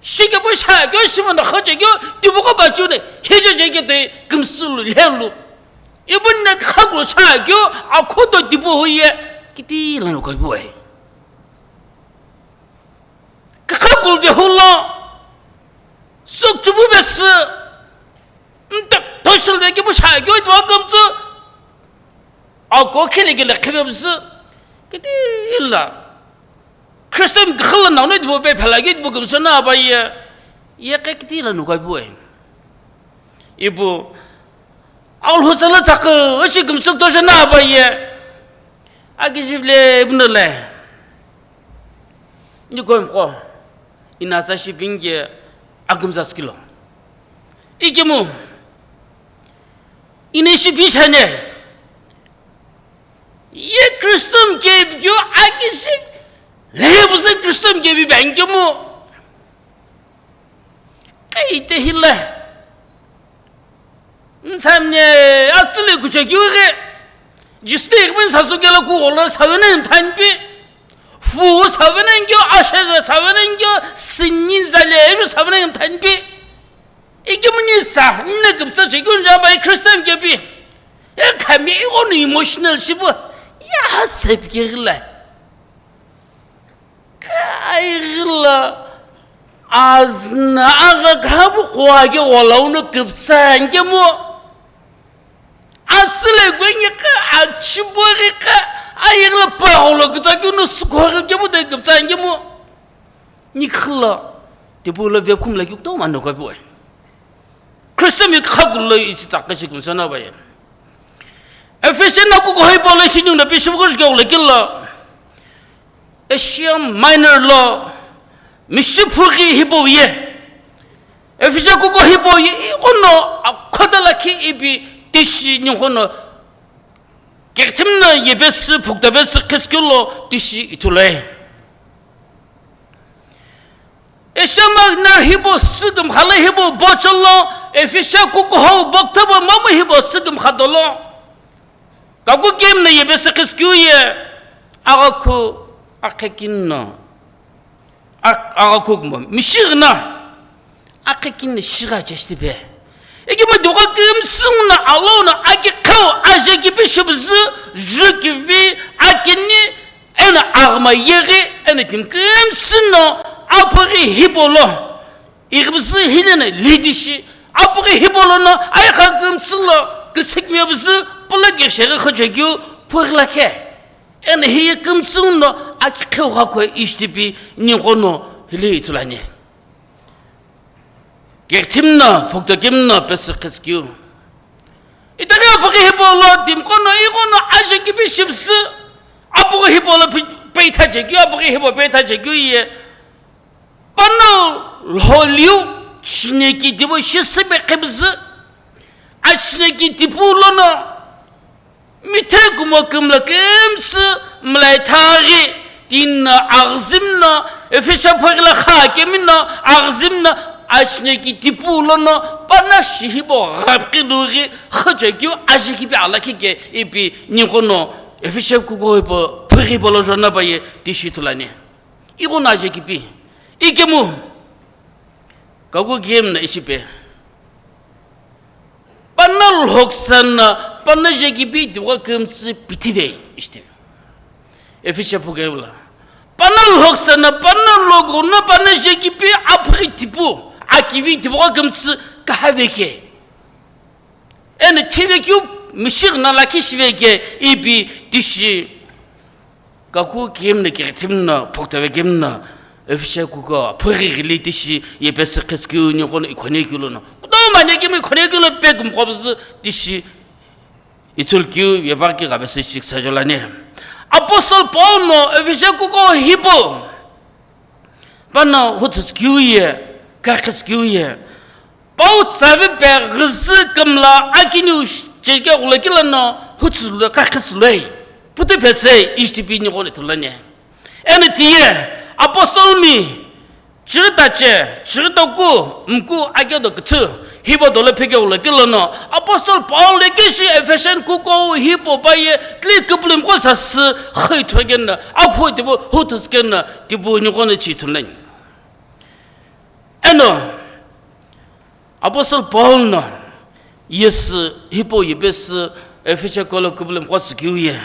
shikepu shakeu, shimona kho chekeu, tipaqo pachu ne, hiche cheke toi kümsü lu, lhelu. Ipu ne kikha kulu shakeu, akhuto tipu hu ye, kiti lano kaipu ai. Kikha kulu vehulo, sükchupu vesü, ntak thoshil ve kepu shakeu, tipaqo kümsü, ako khile kele khevemsü, kiti la. Christian khala nau no dibo pe phala ke dibo kümsü na va ye, ye ke kiti la nuka bu ai. Ipu, Alhou tsala tsakü, ishi kümsü toja na va ye. Aki jivle ibnule. Nikuhemqo, ina tsa shipin ke akümza skilo. Ikemu, ina shipin shane. Ye Christian kebi keu aki shi, leye pusu Christian kebi bang kemu. Kaite hile. Ntsamne atsüle kuche keu ghe. Jisne ikbin sasu kela ku ola savene thanpi. Fu savene keu, asheze savene keu, sinni zale ebe savene thanpi. Ikemuni sa, nne kümtsa chekeu nja bai Christian kebi. E khami ighono emotional shipu. Ya sepikeghi la. Ka aighi la azna agha khabu kuage wala uno kipsa angemo. Atsile gwenye ka achibori ka aighi la pagolo kita kino sukori kemo de kipsa angemo. Nikhla, tipu la vekhu mla kyu to mano ka boi. Christian mi khaku lo isi tsaka shi kumsana baye. Ephesian na kuko hoi Paul shi nyung na bishop ko jgau le kila. Asia Minor lo, mishi phughi hipo ye. Ephesian kuko hipo ye, ikono, akhoda la khi ipi tishi nyung kono. Kekthim na yebesi phukta besi khiskilo tishi itulai. Asia Minor hibo sügüm khala hibo bocholo, Ephesian kukuhou bokthabo mamu hibo sügüm khadolo. Kaku kem na yebesi khiskiu ye, agakhu akhekin no. Agakhu kumbo, mishigh na, akhekin no shigha cheshtibe. Eki ma duka kimsung na alo na aki khau aje ki bishop zu, ju ki vi, akini, Eno aghüma yeghi, eno timi kümtsü no, apughi hipau lo, ighipüzü hileno lidishi, apughi hipau lono, ayeghi kümtsü lo, kütsükmebüzü, pula kesheghi khüchekeu, pughi lakhe. Eno hiye kümtsü no, aki kheu ghakhu ishtipi, ninguno, hile ithulu ani. Kekthim no, phuktokim no, pesü khütsükeu. Itaghi apughi hipau lo, timi qono, ighono, aje kipi shipüzü, apughi hipau lo pi-, peitha chekeu, apughi hipau peitha chekeu ye. Pano lholiu, chineki tipau, shisübe khepüzü, achineki tipau lono, Mithe kumo kümla kümtsü mlai thaghi, tino aghüzim no, Efesia phughi la kha kemi no, aghüzim no, achineki tipau lono, pano shi hipau ghapkhi lughi, khüchekeu aje kipi alakhi ke ipi ninguno, Efesia kuko hipau, phughi hipau lo jona baye tishi ithulu ani. Ighono aje kipi, ikemu, kaku kemi no ishipe. Pano lhoksana, pano aje kipi tipau kümtsü pithive, ishte. Efesia phughi la. Pano lhoksana, pano loghono, pano aje kipi apughi tipau, akivi tipau kümtsü kahave ke. Eno thivekeu mishigh na lakhi shive ke ipi tishi. Kaku kemi no, kekthim no, phuktope kemi no, Efesia kuko, phughi ghili tishi, ye pesü khütsükeu ninguno ikhonekeu lono. Kutomo ani kemu ikhonekeu lo pe kumqo püzü tishi, ithulu keu, ye paki gha pesü shiksa jolani. Apostle Paul no, Efesia kuko hipau. Pano huthutskeu ye, kakhitskeu ye. Pau tsavi pe ghüzü kümla akiniu sh-, cheke ghulokilo no huthuloi kakhitsuloi. Putu pesei ishtipi ninguno ithulu ani. Eno tiye, apostle mi, chighi tache, chighi toku, mku akedo küthü. Hipau dolo pheke ghulokilo no, apostle Paul ye keshi Efesian kuko hipau paye, tli küpülümqo sasü, khüitho keno, akhu tipau, huthuskeno, tipau ninguno chi ithulu ani. Eno, apostle Paul no, yesü, hipau yepesü, Efesia kuko lo küpülümqo tsükeu ye,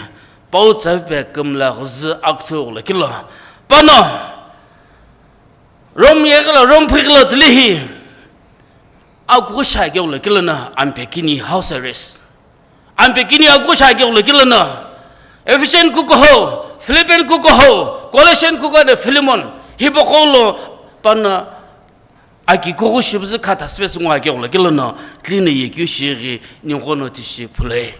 pau tsavi pe kümla ghüzü aküthü ghulokilo. Pano, Rome yeghi lo, Rome phughi lo tilihi. Akughu shi akeu ghulokilo no, ampekini house arrest. Ampekini akughu shi akeu ghulokilo no, Ephesian kuko ho, Philippian kuko ho, Colossian kuko no Philemon. Hipau qo lo pano aki kughu shipüzü kha thasüpesü ngo akeu ghulokilo no, tli no yekeu shighi ninguno tishi phuloi.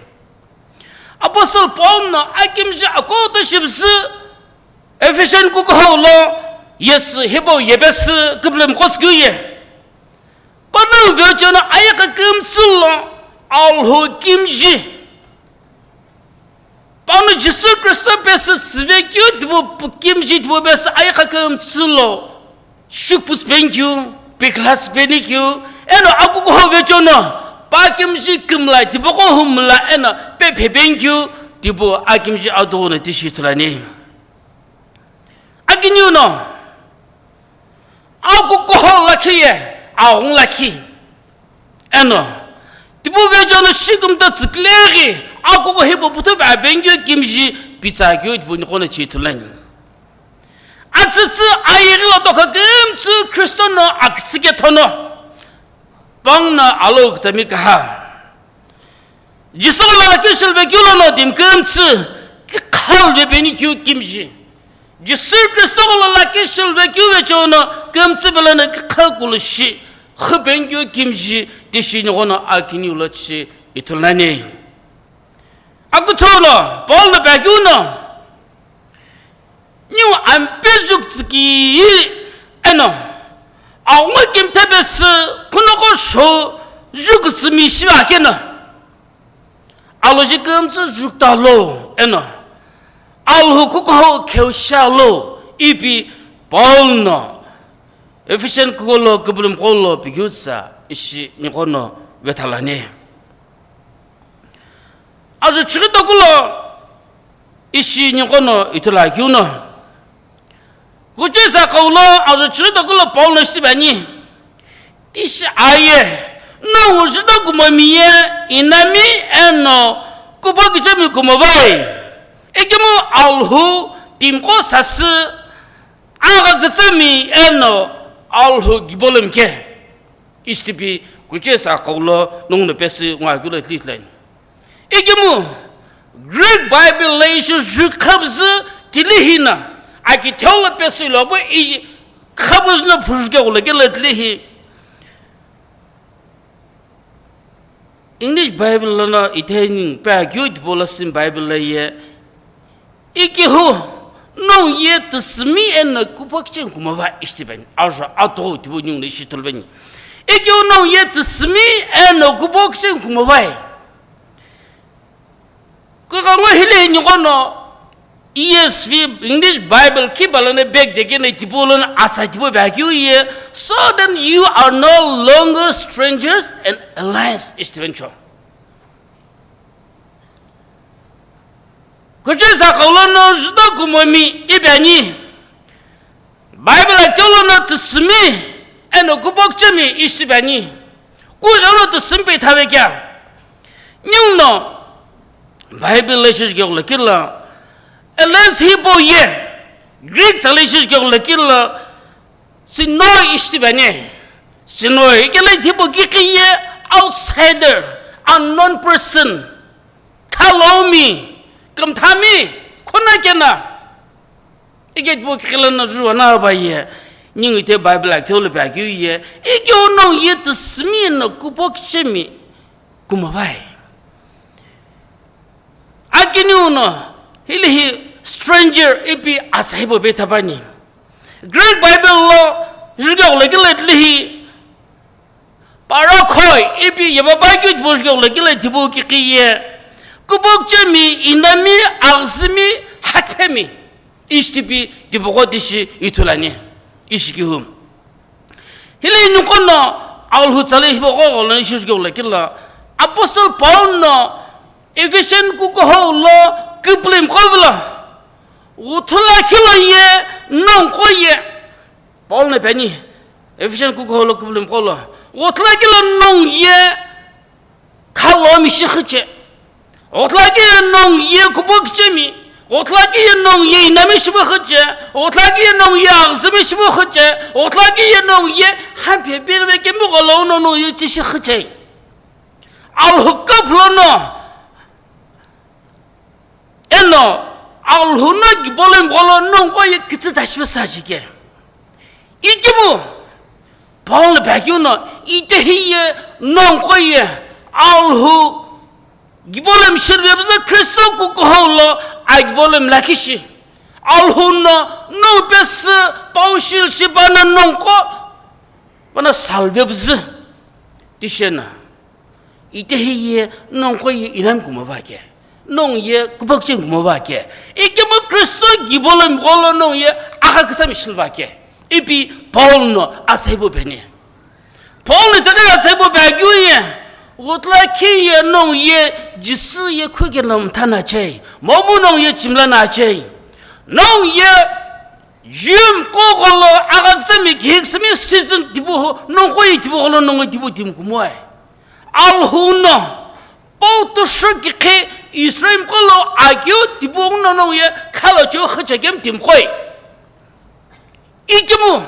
Apostle Paul no akimji akoto shipüzü, Ephesian kuko ho lo, yesü hipau yepesü küpülümqo tsükeu ye. Pano vecheono ayeghi kümtsü lo, Alhou kimji. Pano Jisü Khristo pesü tsüvekeu tipau pu-, kimji tipau pesü ayeghi kümtsü lo. Shukpus penikeu, piklas penikeu, eno akukuho vecheono, pa kimji kümla, tipau qo humla, eno pephe penikeu, tipau akimji adono tishi ithulu ani. Akiniu no, akukuho lakhi ye, aghungu lakhi. Eno, tipau vecheono shikümta tsüküleghi, akukuho hipau puthuphe apenikeu kimji, Pitsakeu tipau niqo no chi ithulu ani. Atsütsü ayeghi lo tokha kümtsü Kristo no akütsü kethono, pangu no alo kütami kaha. Jisü gholo lakhi shiluvekeu lono timi kümtsü kikhalu vepeni keu kimiji. Jisü Kristo gholo lakhi shiluvekeu vecheo no kümtsü pelo no kikhalu kulu shi, xü peni keu kimiji, tishi niqo no akiniu lo chi ithulu nani. Akutho no, Paul no pekeu no, niu ampe juktsü ki eno, aghungu kimthe pesü, khunoqo shou juktsü mi shiva keno, aloji kümtsü jukta lo eno, Alhou kukuhou kheu sha lo, ipi Paul no Ephesian kukuhou lo küpülümi qo lo pikeu tsa ishi niqo no vethalani. Ajo chighi toku lo ishi niqo no ithulu akeu no, kuchesa qhou lo ajo chighi toku lo Paul no ishi püani. Tishi aye, nongu judo kumomi ye, inami eno kupokichemi kumowai. Ikemu Alhou timiqo sasü, agha kütsümi eno Alhou kibolomi ke. Ishi tipi kuchesa qhou lo nongu no pesü ngo akeu lo ithulu ithulu ani. Ikemu Greek Bible lo ishi ju khabzü tilihi na, aki theolo pesü lo pu i khabzü no phuzü ke gholo kelo tilihi. English Bible lono itheni pekeu tipau lo simi Bible lo ye, ikehu nongu ye tüsümi eno kupokichemi kumowai ishi tipeni. Ajo ato tipau niu no ishi ithulu veni. Ikehu nongu ye tüsümi eno kupokichemi kumowai. Kughengu hile niqo no E S V English Bible kiba lono back de keno tipau lono atsa tipau pekeu ye, "So then you are no longer strangers and aliens," ishi tipeni cho. Kuchesa qhou lono judo kumomi ipi ani. Bible akeu lono tüsümi eno kupokichemi ishi püani. Kughengu no tüsümi pe ithave kea. Ninguno Bible lo ishi jukeghulo kilo, aliens hipau ye, Greek tsa lo ishi jukeghulo kilo, sinoi ishi püani. Sinoi, ikelo hipau kiqi ye outsider, unknown person, khalomi, kümthami, khuna kena. Ike tipau kiqi lono juwa na pa ye, ningu ithe Bible akeu lo pekeu ye, ikehu nongu ye tüsümi eno kupokichemi kumowai. Akiniu no, hile hi stranger ipi atsa hipau pe ithapani. Greek Bible lo jukeghulo kilo tilihi, parakhoi ipi yeba pa keu tipau jukeghulo kilo tipau kiqi ye, kupokichemi, inami, aghüzümi, hakemi, ishi tipi tipaqo tishi ithulu ani, ishi kehu. Hile niqo no Alhou tsa lo hipaqo gholo ishi jukeghulo kilo, Apostle Paul no Ephesian kukuhou lo küpülümi qo vilo, ghuthu lakhi lo ye, nongu qo ye, Paul no püani, Ephesian kukuhou lo küpülümi qo lo, ghuthu lakhi lo nongu ye khalomi shi xüche, ghuthu lakhi ye nongu ye kupokichemi, ghuthu lakhi ye nongu ye inami shipu xüche, ghuthu lakhi ye nongu ye aghüzümi shipu xüche, ghuthu lakhi ye nongu ye hamphe pighive kemi gholo uno nongu ye tishi xüche. Alhou küpü lono eno Alhou no kibolomi gholo nongu qo ye kütsü ta shipe sa shike. Ikemu Paul no pekeu no, itehi ye nongu qo ye Alhou kibolomi shiluvepüzü Kristo kukuhou lo akibolomi lakhi shi. Alhou no nongu pesü pau shilshi pano nongu qo pano salvepüzü tishi eno. Itehi ye nongu qo ye inami kumowai ke, nongu ye kupokichemi kumowai ke, ikemu Kristo kibolomi gholo nongu ye agha küsami shiluvai ke, ipi Paul no atsa hipau püani. Paul no itaghi atsa hipau pekeu ye, ghuthu lakhi ye nongu ye Jisü ye khukeno mtha na chei, momu nongu ye chimla na chei, nongu ye Jew mqo gholo agha küsami kihi küsami citizen tipau nongu qo ye tipau gholo nongu ye tipau timi kumowai. Alhou no pau tushu kikhi Israel qo lo akeu tipau no nongu ye khalo cheu khücha kemu timiqoi. Ikemu,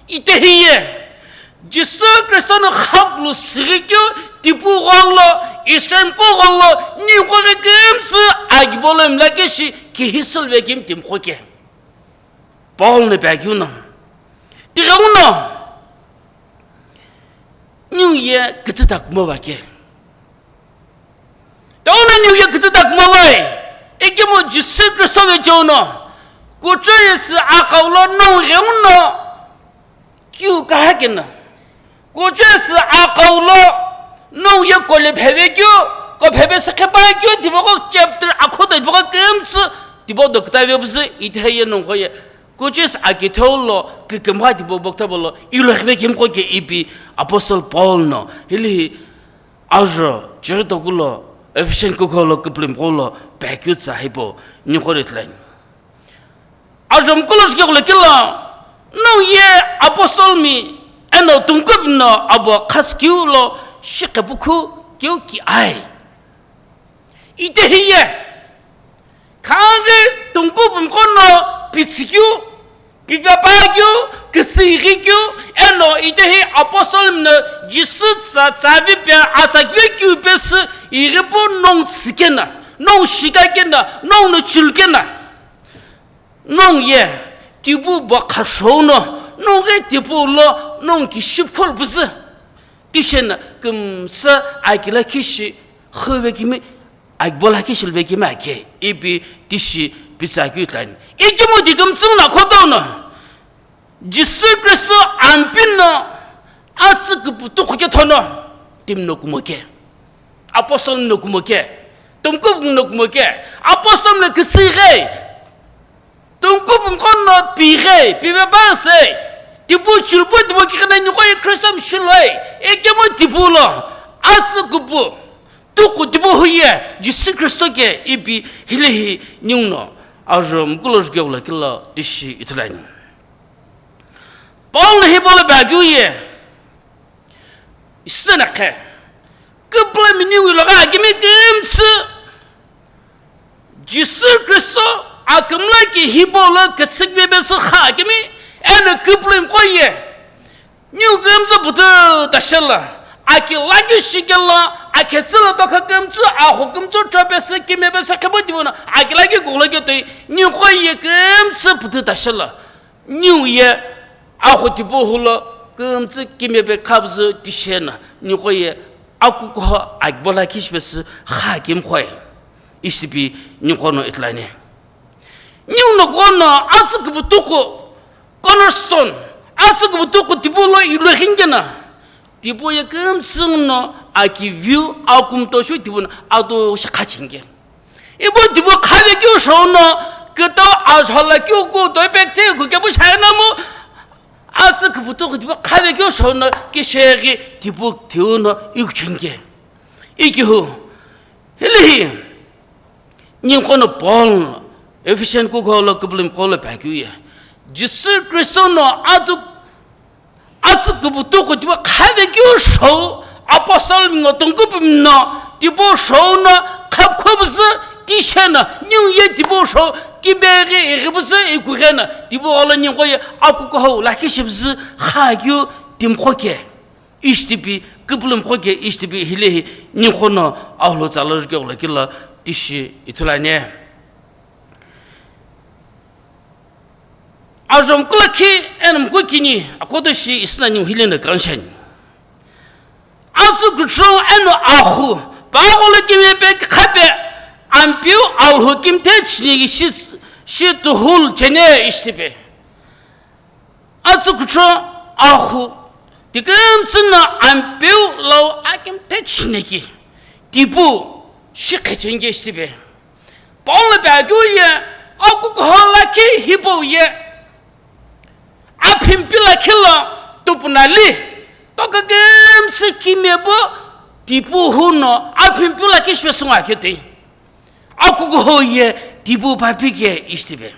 itehi ye, Jisü Kristo no khakulu sighi keu tipau gholo, Israel qo gholo, ningu qo ghi kümtsü akibo lo mla keshi kihi sülve kemu timiqo ke. Paul no pi akeu no. Tighenguno, ningu ye kütüta kumo va ke. Tauno ningu ye kütüta kumo vai, ikemu Jisü Kristo ve cheu no, kuchou ye sü akhau lo nongu ghenguno, kiu kaha keno, kuchou ye sü akhau lo nongu ye kole pheve keu, ko pheve sü khepa keu, tipaqo chapter akhoto tipaqo kümtsü, tipaqo do kütave püzü, itehi ye nongu qo ye, kuchou ye sü akitheu lo, kükümgha tipaqo bo kütave lo, ilo khive kemu qo ke ipi Apostle Paul no, hili hi, Ajo, chighi toku lo, Ephesian kukho lo, küpülümi qo lo, pi akeu tsa hipau, ningu qo ithulu ani. Ajo mkulo shike kulo kilo, nongu ye apostle mi, eno tungkupumi no abo khasü keu lo, shikhe pukhu keu ki ai. Itehi ye, khaghi tungkupumi qo no pitsükeu, pipepakeu, küsüighikeu, eno itehi apostle mi no Jisü tsa tsavi pe atsakve keu pesü ighi pu nongu tsükena, nongu shikakena, nongu no chulukena. Nongu ye, tipau bo khashou no, nongu ghi tipau lo, nongu kishi pholu püzü. Tishena kümtsü akila kishi, khüve kimi, Akibo lakhi shiluvekimi akhe, ipi tishi pitsü akeu ithulu ani. Ikemu ti kümtsü no khutono, Jisü Kristo Ampeu no atsü küpütüqhü kethono, timi no kumo ke, apostle no kumo ke, tungkupumi no kumo ke, apostle no küsüighei, tungkupumi qo no pighei, pive püsei, tipau chulupü tipau kighina niqo ye Kristo mi shiloi, ikemu tipau lo atsü küpü tüqhü tipau hu ye Jisü Kristo ke ipi hilehi ninguno ajo mkulo juke gholo kilo tishi ithulu ani. Paul no hipau lo pi akeu ye, isena khe, küpülümi ningu lo ghi akimi kümtsü Jisü Kristo akümla ki hipau lo kütsüküpe pesü kha akimi, eno küpülümi qo ye, ningu kümtsü pütü tashelo, aki lakhi shikelo, akhe tsülo tokha kümtsü, ahu kümtsü tropesü, kimepesü, khipau tipau no, aki lakhi kughulo ketoi, ningu qo ye kümtsü pütü tashelo, ningu ye ahu tipau hulo, kümtsü kimepe khabzü tishena, ningu qo ye akukuho akibo lakhi shipesü kha akimi qoi, ishi tipi ningu qo no ithulu ani. Ninguno qo no atsü küpütüqhü, cornerstone, atsü küpütüqhü tipau lo ilu ghini keno, tipau ye kümtsü no aki view, akumto shu tipau no ado shi kha chinge. Ipu tipau khavekeu shou no, kütau azho lakhi kuto ipi kuthu kukepu shaina mu, atsü küpütüqhü tipau khavekeu shou no, kisheghi tipau thiu no iku chinge. Ikihu, hilehi, ningu qo no Paul no, Ephesian kukho lo küpülümi qo lo pi akeu ye, Jisü Kristo no atu, atsü küpütüqhü tipau khavekeu shou, apostle mi ngo tungkupumi no, tipau shou no, khapkhopüzü, tishena, ningu ye tipau shou, kibeghi, ighipüzü, ikughena, tipau gholo ningu qo ye, akukuho lakhi shipüzü, kha akeu timiqo ke. Ishi tipi, küpülümi qo ke ishi tipi hilehi ningu qo no ahulo tsala juke gholo kilo tishi ithulu ani. Ajo mkula khi eno mkukini akhoto shi isina ningu hile no kanshani. Atsü küchou eno ahu, pa gholo kimepe khape, Ampeu Alhou kimthe chineki shi, shi tuhul chene ishi tipi. Atsü küchou ahu, ti kümtsü no Ampeu lau akimthe chineki, tipau shi khechenge ishi tipi. Paul no pi akeu ye, akukuho lakhi hipau ye, aphimpi lakhi lo tupunali, toka kümtsü kimepu tipau hu no aphimpi lakhi shipesü ngo akeu toi. Akukuho ye tipau papi ke ishi tipi.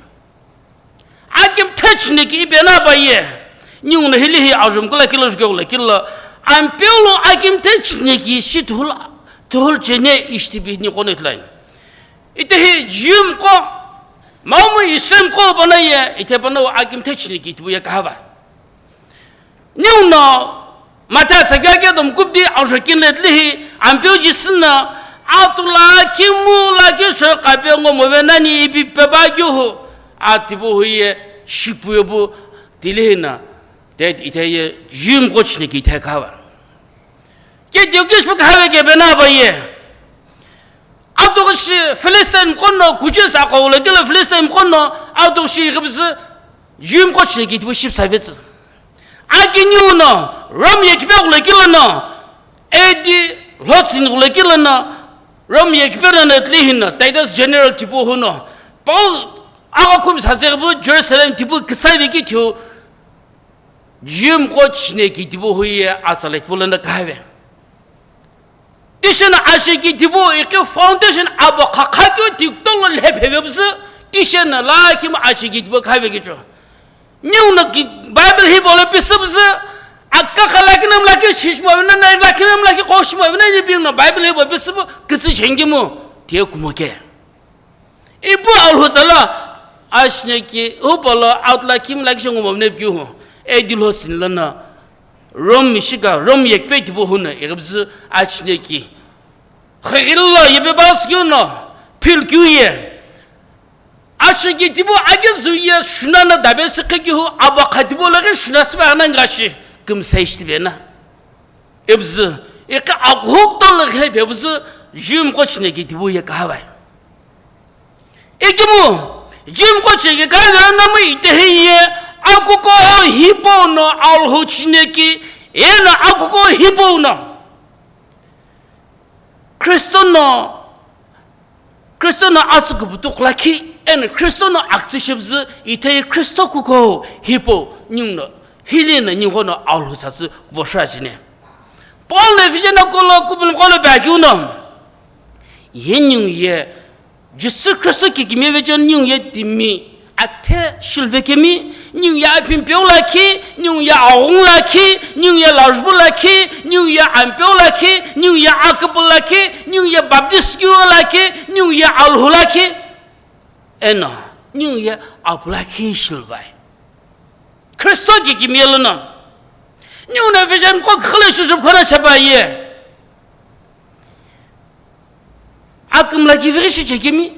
Akimthe chineki ipi eno pa ye, ninguno hilehi ajo mkula kilo juke gholo kilo, Ampeu lo akimthe chineki shi tuhul, tuhul chene ishi tipi ningu qo no ithulu ani. Itehi Jiyumiqo, maumu Israelmiqo pano ye, ite pano akimthe chineki tipau ye kahava. Ninguno, Mathayo tsakya ke dom kupdi ajo kinle tlihi, Ampeu Jisü no, atula kimu la kisho kape ngo move nani ipi peba kihu, atipu huye, shipu yepu, tilihi na, te ite ye, Jiyumiqo chineki ite kahava. Ke tiu kishpu kahave ke bena ba ye. Atoku shi Philistine kono kuchis aqo ulekila Philistine kono atoku shi ighibisi Jiyumiqo chineki tipau shipsa vetsi. Aki ninguno Rome ye kipe ulekila no, A D lhotsini ulekila no, Rome ye kipe no tlihi no, Titus general tipau huno, Paul aga kumi saseghipu Jerusalem tipau kitsave ki tiu, Jiyumiqo chineki tipau huye atsala tipau lono kahave. Tishina asheki tipau iqi foundation abo khakha keu tikutolo lhephe vepüzü, tishina la kimu asheki tipau khave kicho. Ninguno ki Bible hipau lo pisüpüzü, akakha lakhi nam lakhi shishmo vena na lakhi nam lakhi qoshmo vena ni bimno Bible hipau pisüpu, kütsü chengimu, tie kumo ke. Ipu Alhou tsala, ashneki, upolo, outla, kim la kisho ngomomne pkiu hu. A D lhotsini lono, Rome mishika, Rome yekpe tipau huno, ighibisi ashneki. Khigillo, yepe bas kiuno, phil kiu ye. Ashneki tipau agezu ye, shuna na dabe sikhe kiu hu, abo kha tipau laghi shuna siba na ngashi, kim sa ishtibe na. Ipüzü, iqi aghukto laghi ipüzü, Jiyumiqo chineki tipau ye kahavai. Ikimu, Jiyumiqo chineki kahavai namu itehi ye, akuko hipau no Alhou chineki, eno akuko hipau no. Kristo no Kristo no atsü kuputukhu lakhi, eno Kristo no aktsü shipüzü, itehi Kristo kuko hipau ninguno, hile no ninguno Alhou tsatsu kubo shua chine. Paul no Ephesian kolo kupulumqo lo pe akeu no, ye ningu ye, Jisü Kristo kikimiye vecheni ningu ye timi, athe shilve kemi, ningu ye aphimpe lakhi, ningu ye aghungu lakhi, ningu ye lajbu lakhi, ningu ye ampe lakhi, ningu ye aküpü lakhi, ningu ye Baptist keu lakhi, ningu ye Alhou lakhi, eno, ningu ye apu lakhi shilvai. Kristo kikimiye lono. Ningu no Ephesian ko khale shushub khona shabaye. Akümla kivighi shi chekemi,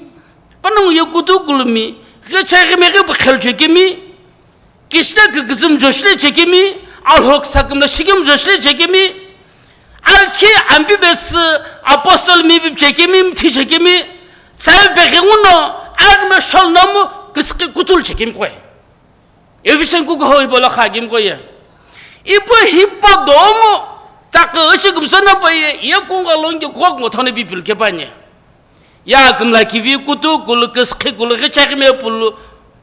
panongu ye kutu kulumi, ghi chai ghi meghi bu khel chekemi, kishile kikizim joshile chekemi, Alhou kisa kümla shikimi joshile chekemi, alkhi ambi besi apostle mi bi chekemi, mthi chekemi, tsayu peghenguno, agme shol nomu, kiski kutul chekemi kwe. Ephesian kukuho ipo lo kha kimqo ye. Ipo hipau domu, tsakü ishi kümsü na pa ye, ye kunga longi kok ngo thone Bible ke pa nye. Ya kümla kivi kutu kulu kiskhi kulu ghichakhi me pulu.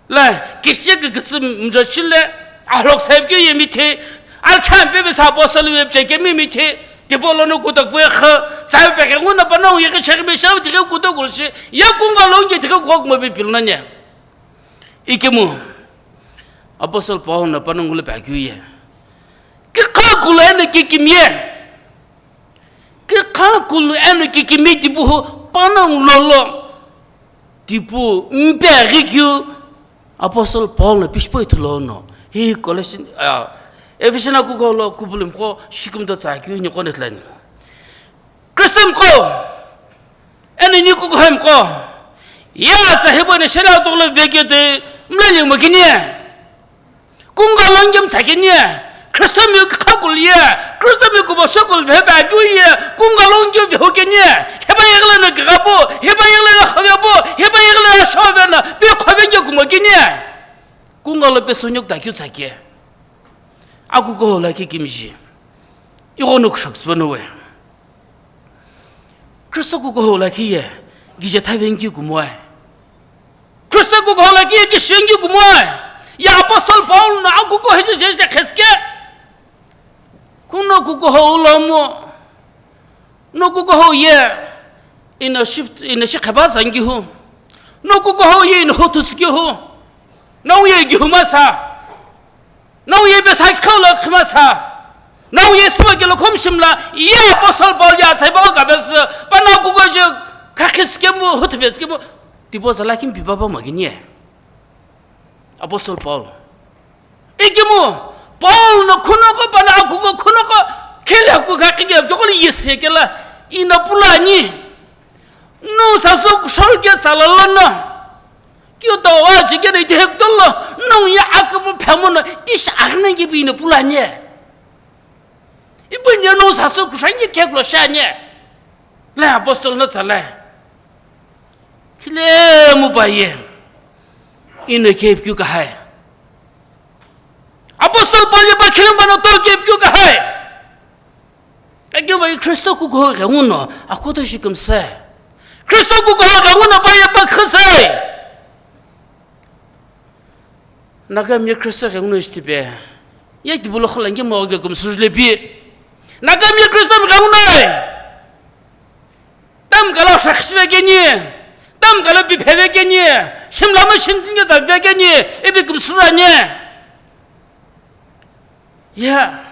La, kishye ke kitsi mjo chile, Alhou saib ke ye mithe, alkhan pe be sa apostle we che ke mi mithe, tipau lono kutok pue kha, tsai pe ke nguna pa no ye ghichakhi me shaw tighe kutu kulu shi, ye kunga longi tighe kok ngo Bible na nye. Ikemu, Apostle Paul no panongu lo pe akeu ye. Kikha kulu eno kikimiye. Kikha kulu eno kikimiye tipu hu panongu lolo. Tipu mpe aghi keu Apostle Paul no pishipo ithulo no. Hi Colossian, ah, Ephesian kukuho lo kupulumqo shikumdo tsa keu ni kone tlani. Christian mqo, eno ni kukuhoi mqo, ya tsa hibo ne shela toklo vekete mlali mo kinie. Kunga longi mtsa kinie. Christian mi kha kulie. Christian mi kubo sokol ve ba duie. Kunga longi ve ho kinie. Heba yegla na gabo, heba yegla na khavebo, heba yegla na shovena, pe khavenje kumo kinie. Kunga lo pe sonyok ta keu tsa kie. Akukuho lakhi kimiji. Ighono kushok sipano we. Kristo kukuho lakhi ye, gije thavengi kumoe. Kristo kukuho lakhi ye kishengi kumoe. Ya Apostle Paul no akukuho je je je kheske. Kuno kukuho ulomo. No kukuho ye, ino shi, ino shi kheba zangi hu. No kukuho ye ino hotu tsiki hu. No ye gihuma sa. No ye be sa khau la khima sa. No ye sima ke lo khom shimla. Ye Apostle Paul ya tsai ba ka bes. Pa no kukuho je Khakhi sikemu, huthupe sikemu, tipau zala kimi pipapa makini. Apostle Paul. Ikemu, Paul no khunoko pano akuko khunoko, khele aku khakhi ke, jokoli yese kela, ina pulani. No saso kushol ke salalono. Kyo to wa chike de tek tolo, no ya akubo phamono, tish agne ke bi ina pulani. Ibu nye no saso kushanye keklo shanye. La apostle no tsala. Khilemu paye. Ino kepikeu kahai. Apostle Paul ye pa khilemu pano to kepikeu kahai. Akeu paye Kristo kukuho ghenguno, akoto shi kümsü. Kristo kukuho ghenguno paye pa khüsü. Nagami ye Kristo ghenguno ishi tipe. Ye tibulo khola nge mo ge kümsü lepi. Nagami ye Kristo ghenguno. Tam kala shakshi ve keni, tam kala biphe ve keni, shimla ma shintin ke zavi ve keni, ipi kümsü rani. Ya,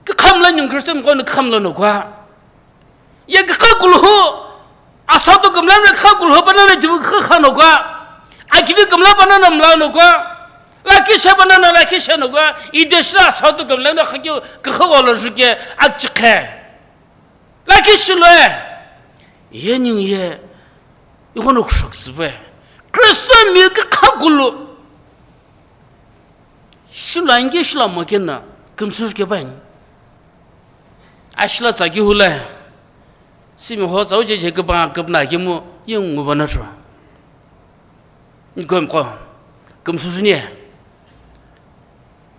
kükhamla nyung Kristo mkono kükhamla no kwa. Ya kükha kulhu, asato kümla na kükha kulhu panana dibu kükha no kwa. Akivi kümla panana mla no kwa. Lakisha panana lakisha no kwa. Ideshla asato kümla na khakyo kükha wala juke akchikhe. Lakhi shiloe, ye ningu ye, ighono kushok tsüpue. Kristo mi kükha kulu. Shilo ange shilo mo kena, kümsü kepa ani. Ashila tsaki hula. Simi ho tsau je je kepa kepna kemu, ye ngu vana sho. Nikomko, kümsü suni.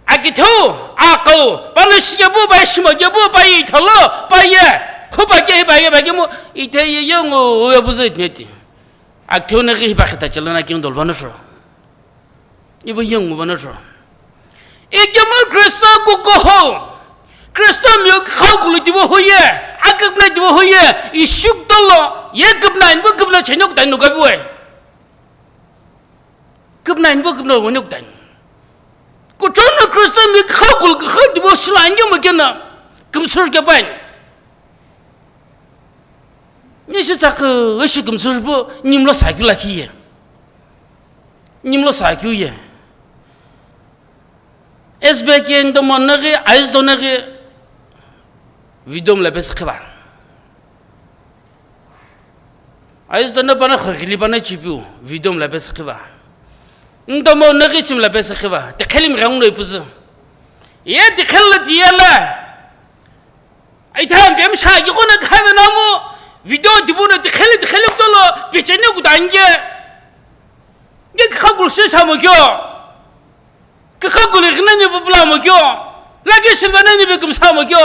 Akitheu, aqo, pano shikepu, pa shimo kepu, pa itholo, pa ye, khupa ke, pa ye, pa kemu, ithe ye, ye ngo, uwe buzu itneti. Akitheu na ghi pa khita chalana king dol vana sho. Ibo ye ngo vana sho. Ikemu Kristo kukuho. Kristo mi kha kulu dibo hoye, akipna dibo hoye, ishuk dolo, ye kipna inbo kipna chenok dai no gabi we. Kipna inbo kipna wene kudani. Kuchono Kristo mi kha kul kha dibo shila ange mo kena. Kümsür ke pai. Ni shi tsak shi kümsür bu nimlo sakyu lakhi ye. Nimlo sakyu ye. S B K ndo mo nagi, aiz do nagi. Video mla bes khiba. Aiz do na bana khagili bana chipiu, video mla bes khiba. Ndo mo nagi chim la bes khiba. Te khelim rang no ipuzu. Ye te khel la diye la. Ai tham bem sha gi kona khave na mo. Video dibu na te khel te khelim tolo, pechene ku dange. Nge kha kul se sa mo kyo. Kikha kuli ghina ni bubula mo kyo. Lagi silva nani be kumsa mo kyo.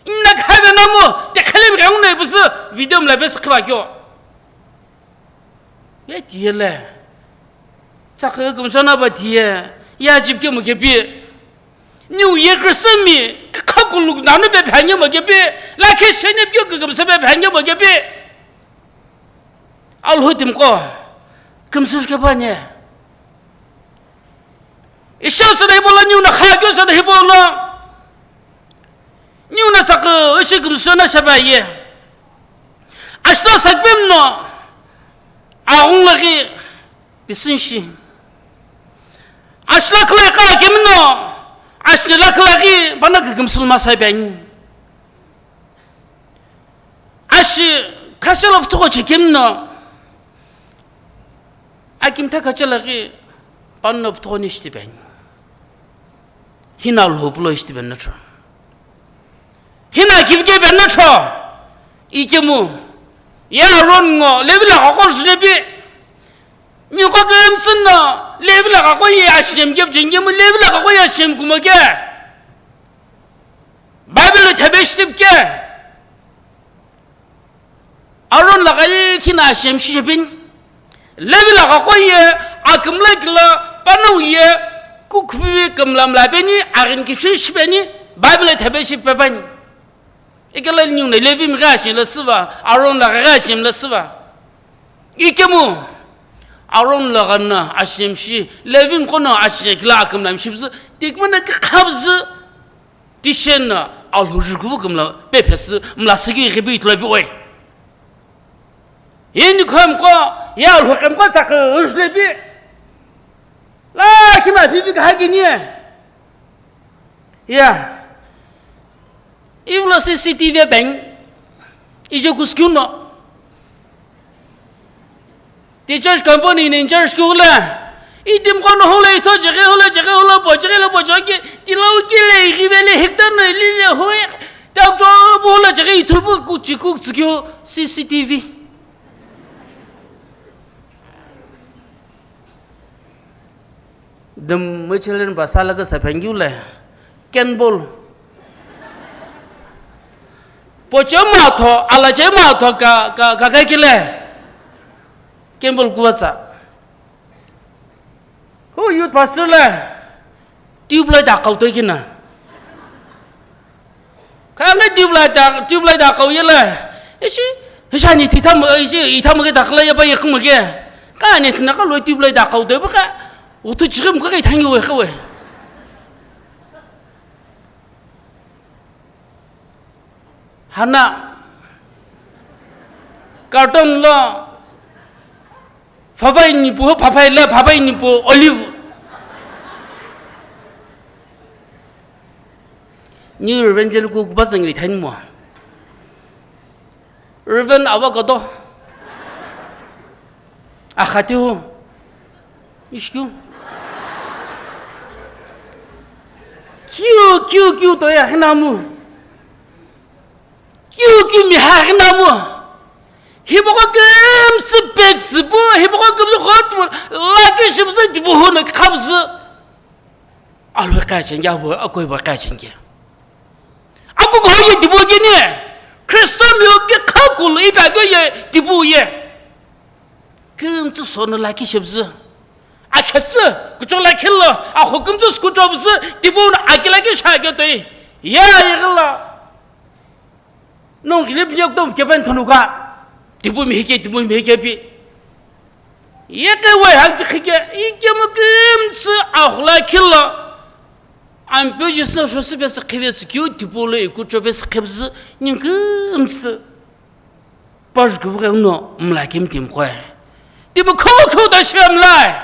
Inna khave na mo, te khelim rang no ipuzu, video mla bes khiba kyo. Ye tiye le. Tsakhe kumsa na ba tiye. Ya jip ke mo ke pi. New Year Christmas mi, kikha kulu nanu be phanye mo ke pi. Lakhi shene pyo ke kumsa be phanye mo ke pi. Alhutim ko. Kumsa ke ba nye. Isho sa dai bola niu na kha kyo sa dai bola. Niu na sak ishi kumsa na shabaye. Ashna sakbem no. Aung lagi bisin shi. Ashna khlai ka kim no. Ashna la khlai ki bana ka kumsul ma sai ben. Ashi khaselo ptho che kim no. Akim ta kachela ki panno ptho ni shtiben. Hina lho pulo shtiben na tro. Hina kivke ben na tro. Ikemu. Ya Aaron ngo, Levi la ko jlebi. Ni ko ke emsin no, Levi la ko ye ashem ke jengemu, Levi la ko ye ashem kumo ke. Bible thabe shtip ke. Aaron la ghali khina ashem shishepin. Levi la ghaqo ye, akümla kila, panau ye, kukhuvi kümlamla beni, aghin kishi shibeni, Bible thabe shi pepani. Ikela niu ne Levi mi gha ashem la siva, Aaron la gha ashem la siva. Ikemu, Aaron la ghana ashem shi, Levi mi kono ashem kila akümla mi shibzi, tikmana ki khabzi. Tishen na alhujukhu kümla pephesi mla sigi ghibi itlo bi oi. Yeni khomqo, ya lhokhemqo tsakhi ushlepi. Lakhi ma pipi kahakini. Ya. Iwlo C C T V bank. Ijo kuskyu no. Ti church company ni in charge keu le, itimi qo no hule itho cheghi hule cheghi hule po cheghi le po cheghi, ti lo ki le ighi ve le hektar no ili le hui, ta cho bu hule cheghi ithulu pu kuchi kuchi keu C C T V. Dum children ba sala ka sa phangyu le, Ken ball. Poche matho, alache matho ka, ka, ka, ka kile. Ken ball kuwasa. Hu youth pastor le, tube light akau toi kina. Kha nge tube light a, tube light akau yele. Ishi, ishi ani thitham, ishi itham ke dakla ya ba yekhm ke. Kha ani thina ka lo tube light akau toi ba kha. Uthu chigim ka ithangi we kha we. Hana. Carton lo. Phapha inipu, phapha ila, phapha inipu, olive. Ni Reverend Jeliku kuba zangili thanimo. Reverend avocado. Akhati hu. Ishkyu. Kyu, kyu, kyu to ya khinamu. Kyu kyu mi ha khinamu. Hipoko kümsü pek süpu, hipoko kümsü khot mu, laki shimsü dipu hu no khabsü. Alwe kachenge, abo akoi ba kachenge. Ako ko ye dipu gini. Kristo miu ke khakulu ipa ko ye dipu ye. Kümtsü sono laki shibzü. Akhetsü, kuchok lakhi lo, akho kümtsü skuchobzü, tipu no akila ki shakyo toi. Ya yigila. Nong ilip nyok tom kepen thonuka. Tipu mi hike, tipu mi hike pi. Ye ke we hak chi khike, ike mo kümtsü akho lakhi lo. Ampeu jisü no shosu pesi khivesi kyu, tipu lo ikuchobesi khibzü, nying kümtsü. Pajukuvughi uno mlakimi timiqo. Timi khumukhu to shivemlai.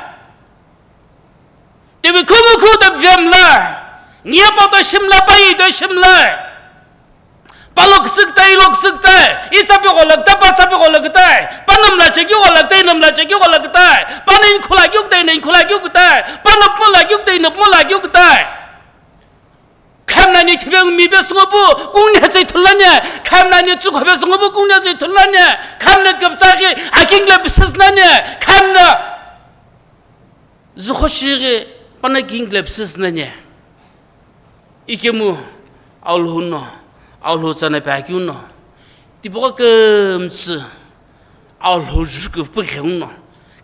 Timi khumukhu to vemlai. Niye pa to shimlai, paye to shimlai. Palo kütsükütai, ilo kütsükütai. Itsapi gholokütai, patsapi gholokütai. Panamla cheki gholokütai, namla cheki gholokütai. Panin khula kyukütai, nin khula kyukütai. Panapmula kyukütai, napmula kyukütai. Khamna ni thibeng mi be sungo bu kung ne tsei thulane, khamna ni tsukho be sungo bu kung ne tsei thulane, khamna gaptsa ghi aking le psisnane, khamna zukho shi ghi pana king le psisnane. Ikemu Alhou no, Alhou tsana pa kyu no, tibo kümtsü Alhou juku pu ghe no,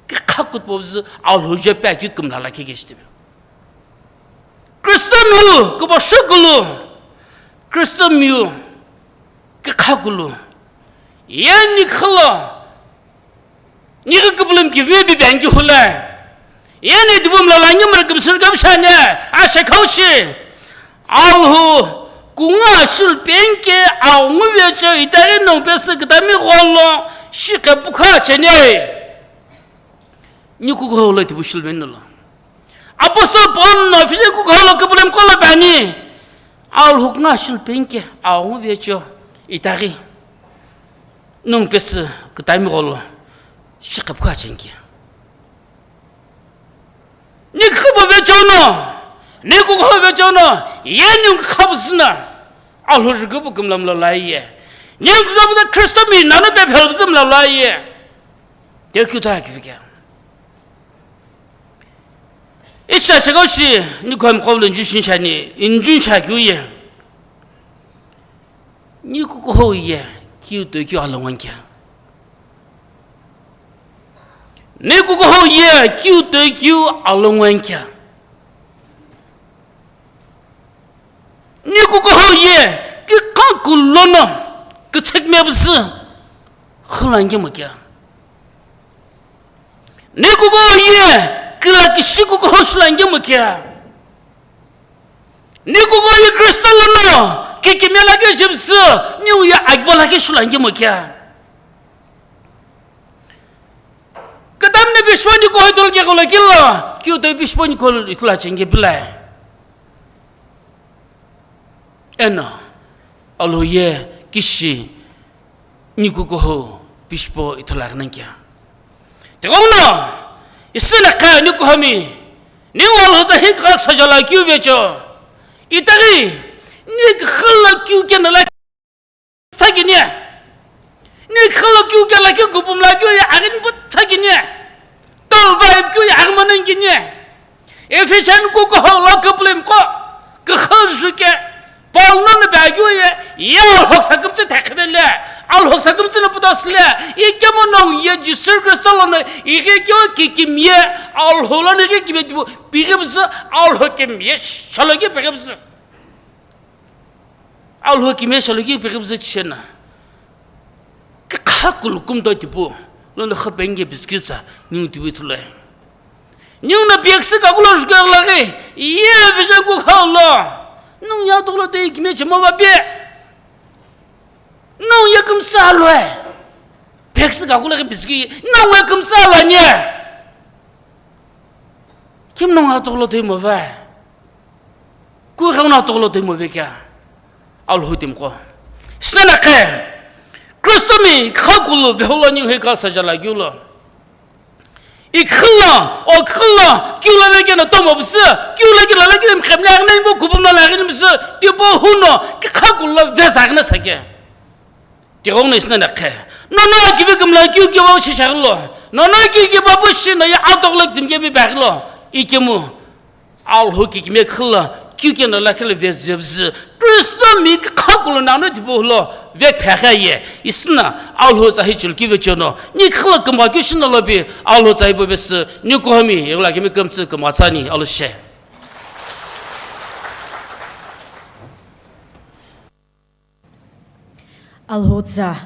kikha kutpo bzu Alhou je pa kyu kumla la kike shtibe. Kristo miu, kubo shukulu. Kristo miu, kikha kulu. Ye ni khalo. Ni ka kublum ki view bi bangi hula. Ye ni dubum la langi mara kum sur gam shane. A shakau shi. Alhou, kunga shul penke, a ngu vecho itari nong pesa kitami golo. Shi ka bukha chene. Ni kukuho lo tibu shilveni lo. Apostle Paul no Philippi kukuho lo kupulen kolo bani. Alhou kunga shilpenke, aungu vecho, itaghi. Nung pesi kutami golo, shikapkha chenke. Ni khubo vecho no, ni kukuho vecho no, ye ni khabu sina. Alhou jukubu kumlam lo laiye. Ni kukuho Kristo mi nanu pe phelbzim lo laiye. Tekyu ta kivike. Isha shagao shi, ni khom khom lo injun shani, injun shakyu ye. Ni kukuho ye, kyu to kyu alongon kya. Ni kukuho ye, kyu to kyu alongon kya. Ni kukuho ye, kikha kulono, kichek mebsi, khulange mokya. Ni kukuho ye, kila kishi kukuho shulange mokya. Ni kukuho ye Kristo lono, kikimela ke jibsi, ni uye agbola ke shulange mokya. Adam no pishiponi kuho ithulu keghulo kilo, keu toi pishiponi kuho ithulu acheni kepilai. Eno, Alhou ye kishi niku kuho pishipo ithulu aghi nani kea. Tighenguno, isina kha niku hami, ningu Alhou tsa hi kha sajala keu vecho. Itaghi, ni khala keu kena la Tsakini. Ni khalo kiu kela ki kupum la kiu ye aghi ni pu tsakini. Tol vibe kiu ye aghi manang kini. Ephesian ku ko ho lo kaplim ko. Ka khazu ke. Paul no ne ba kiu ye. Ya Alhou sa kumtsi thakhe le. Alhou sa kumtsi na putas le. I kemo nong ye Jisu Kristo lo ne. I ke kiu ki kim ye. Alhou lo ne ki kim ye tibu. Bigim sa Alhou kim ye. Shalo ki bigim sa. Alhou kimiye shalo ki pekhe püzü chishena. Kikha kulu kumto tipu. Lono khapenge biskit sa, niu tipu ithulai. Niu na pekse kakulo juke laghi, ye vision ku khalo. Nung ya toklo te kimiye chemo ba pe. Nung ya kumsa loi. Pekse kakulo ke biskit, nung ya kumsa loi ni. Kim nung ya toklo te mo ba. Ku khauna toklo timo vekea. Alhou timi qo. Sena khe. Kristo mi khakulu veholo ni heka sajala giulo. Ikhla, okhla, kiula vekena tomo bse, kiula kila la kilim khemle agne bo kupum la agne bse, tipo huno, ki khakulu vesa agne sake. Tighenguno isna na khe. Nono kivi kumla kiu kiva shi shaglo. Nono ki kiva bu shi no ya atoklo tim kivi baglo. Ikemu. Alhou ki kime khla kiu kena la khla vez vez. Kristo mi khakulo nano tipo lo. Vek phakha ye. Isna Alhou sa hi chul kive chono. Ni khla kumba kiu shina lo bi. Alhou sa hi bo bes. Ni ko mi. Yegla kimi kumtsi kumba tsani. Alhou she. Alhou tsa,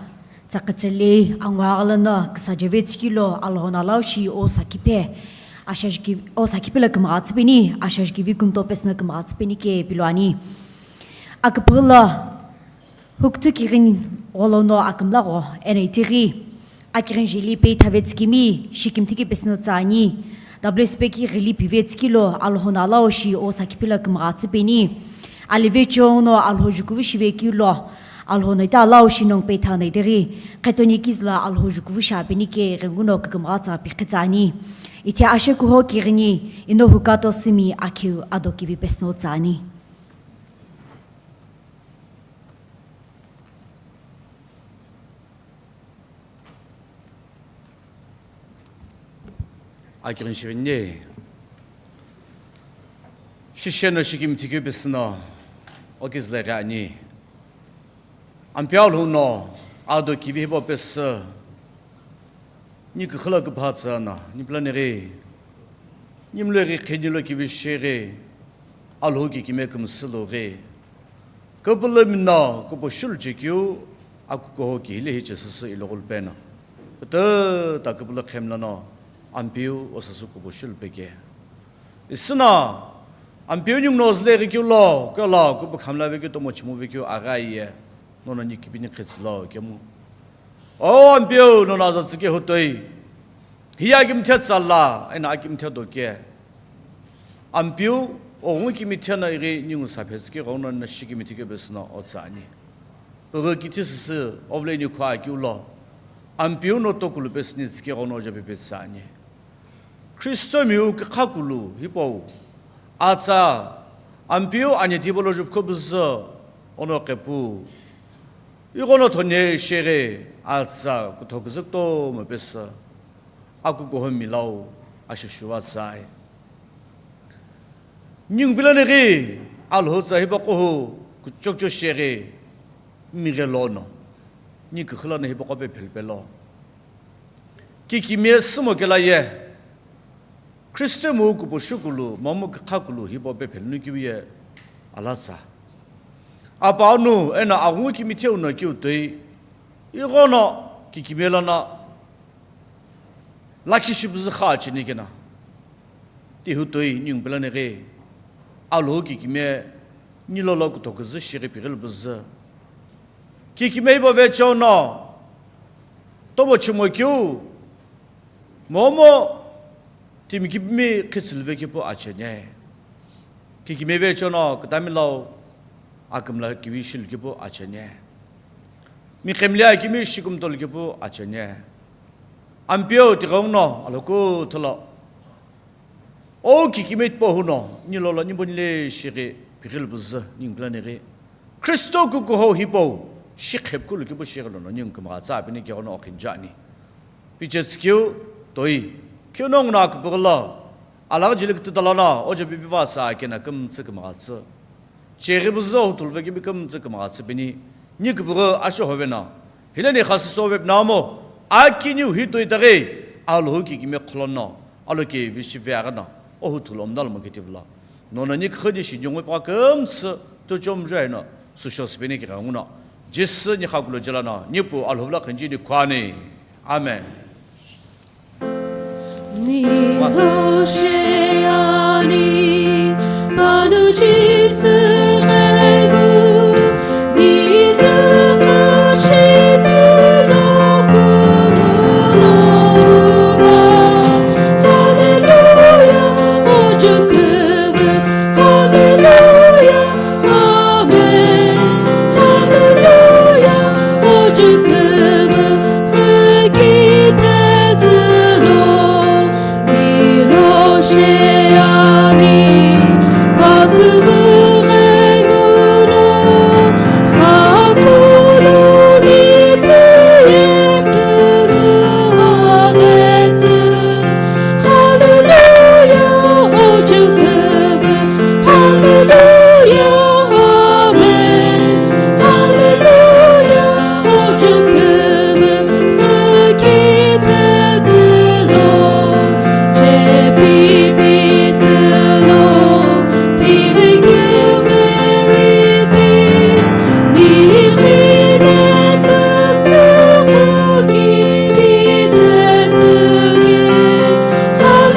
tsakachali, angwa aghalano, kisa jeve tsikilo, Alhou na lao shi o sakipe, ashajuki, o sakipe la kumagha tsipeni, ashajuki vi kumto pesna kumagha tsipeni ke piluani. Akapula, huktu kirin gholono akamla gho, ena itiri, Akirin jeli peitha vetsikimi, shikimthi ki pesino tsani. W S P ki ghili pivetsikilo, Alhou na lao shi o sakipila kumgha tsipeni. Alive chong no Alhou jukuvi shivekilo, Alhou na ita lao shi nong peitha na iteri. Khetoni kizla Alhou jukuvi shapeni ke renguno kukumgha tsa pikitsani. Iti ashe kuho kirini, ino hukato simi akiu ado kivi pesino tsani. Akirin shirini. Shisheno shikimthi keu pesino, okizle ani. Ampeu Alhou no, ado kivi hibo pesü. Ni kukhula kupha tsana, ni planeri. Ni mlori kheni lo kivi sheri. Alhou ki kime kumsü lo ghi. Kupulumino, kupushul chikyu, akukoho ki hile hi chisüsü ilogul pena. Pata ta kupulu khemla no, Ampeu osasu kupushul peke. Isina, Ampeu nyung no zle ghi kyu lo, kyo lo, kupu khamla vekyu tomo chimu vekyu aga iye, nono ni kipini khitsilo kemu. O Ampeu, nono aza tsike hutoi. Hiya kimthe tsala, ena akimthe doke. Ampeu, oghungu kimithe no ighi ningu saphe tsike ghono na shikimithi kebesino otsani. Pogho kithi sisi, ovle ni khua kiulo. Ampeu no tokulu pesini tsike ghono ojo pepe tsani. Kristo miu kikhakulu hipau. Atsa, Ampeu ani tibo lo jupkho buzo, ono kepu. Ighono thonye shere, atsa, kuthokuzukto mapesa. Akukoho milau, ashushuwa tsai. Ningu pilani ghi, Alhou tsa hipa kohu, kuchokcho sheghi, mighe lono. Ni kukhulano hipa kope phelpelo. Kikimiye sumo kela ye. Kristo mu kupo shukulu, mamu kha kulu hipa pe phelnu kiwiye alatsa. Apa anu, ena agungu kimitheu no kiu toi. Ighono, kikimiye lana. Lakhi shi püzü kha cheni kena. Tihu toi ningu pilani ghi. Alhou kikimiye nilolo kuthokuzü shighi pighili püzü. Kikimiye ibo vecho no. Tobo chimo kiu. Momu timi kipimi khitsülu vekepu acheni. Kikimiye vecheono kütami lau akümla kivi shilu kepu acheni. Miqhemli akimi shikumtolu kepu acheni. Ampeu tighenguno aloku tholo. O kikimiye tipau huno, nilolo nibonile shighi pighilu püzü ningu kula nighi. Kristo kukuhou hipau, shiqhepkulu kepu shighi lono ningu kümgha tsa pini keghono okhinjani. Pichetsükeu toi, keu nongu no aküpüghülo, alaghi jili kütütalono, ojo pipi vasa akena kümtsü kümghatsü. Cheghi püzü ohu thuluvekemi kümtsü kümghatsü pini, ni küpüghü asho hoveno, hileni khasüsü ovepu nomu, akiniu hi toi taghi, Alhou kikimiye kholono, aloke vishi veaghano, ohu thulu omdalomo ketivilo. Nono ni khüni shi nyungupha kümtsü tuchom juaino susho sipeni kighenguno. Jisü ni khakulo jelano, nipu Alhou vla khinji ni khwani. Amen. Ni lo sheani, panu Jisü ghegu, ni züpfü shi tulo kumulo ba. Hallelujah, ojo küvü, hallelujah, amen. Hallelujah, ojo küvü, Hallelujah, amen.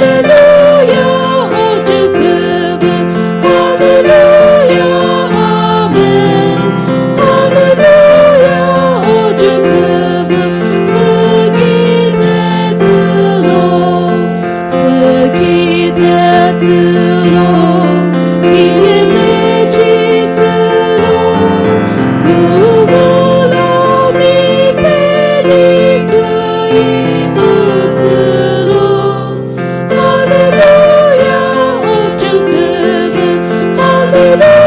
Hallelujah, ojo küvü, Hallelujah, amen. Hallelujah, ojo küvü, fükitetsülo, fükitetsülo, kimemechitsülo, kukulo mipeni küi kütsülo. Hallelujah, ojo küvü, hallelujah.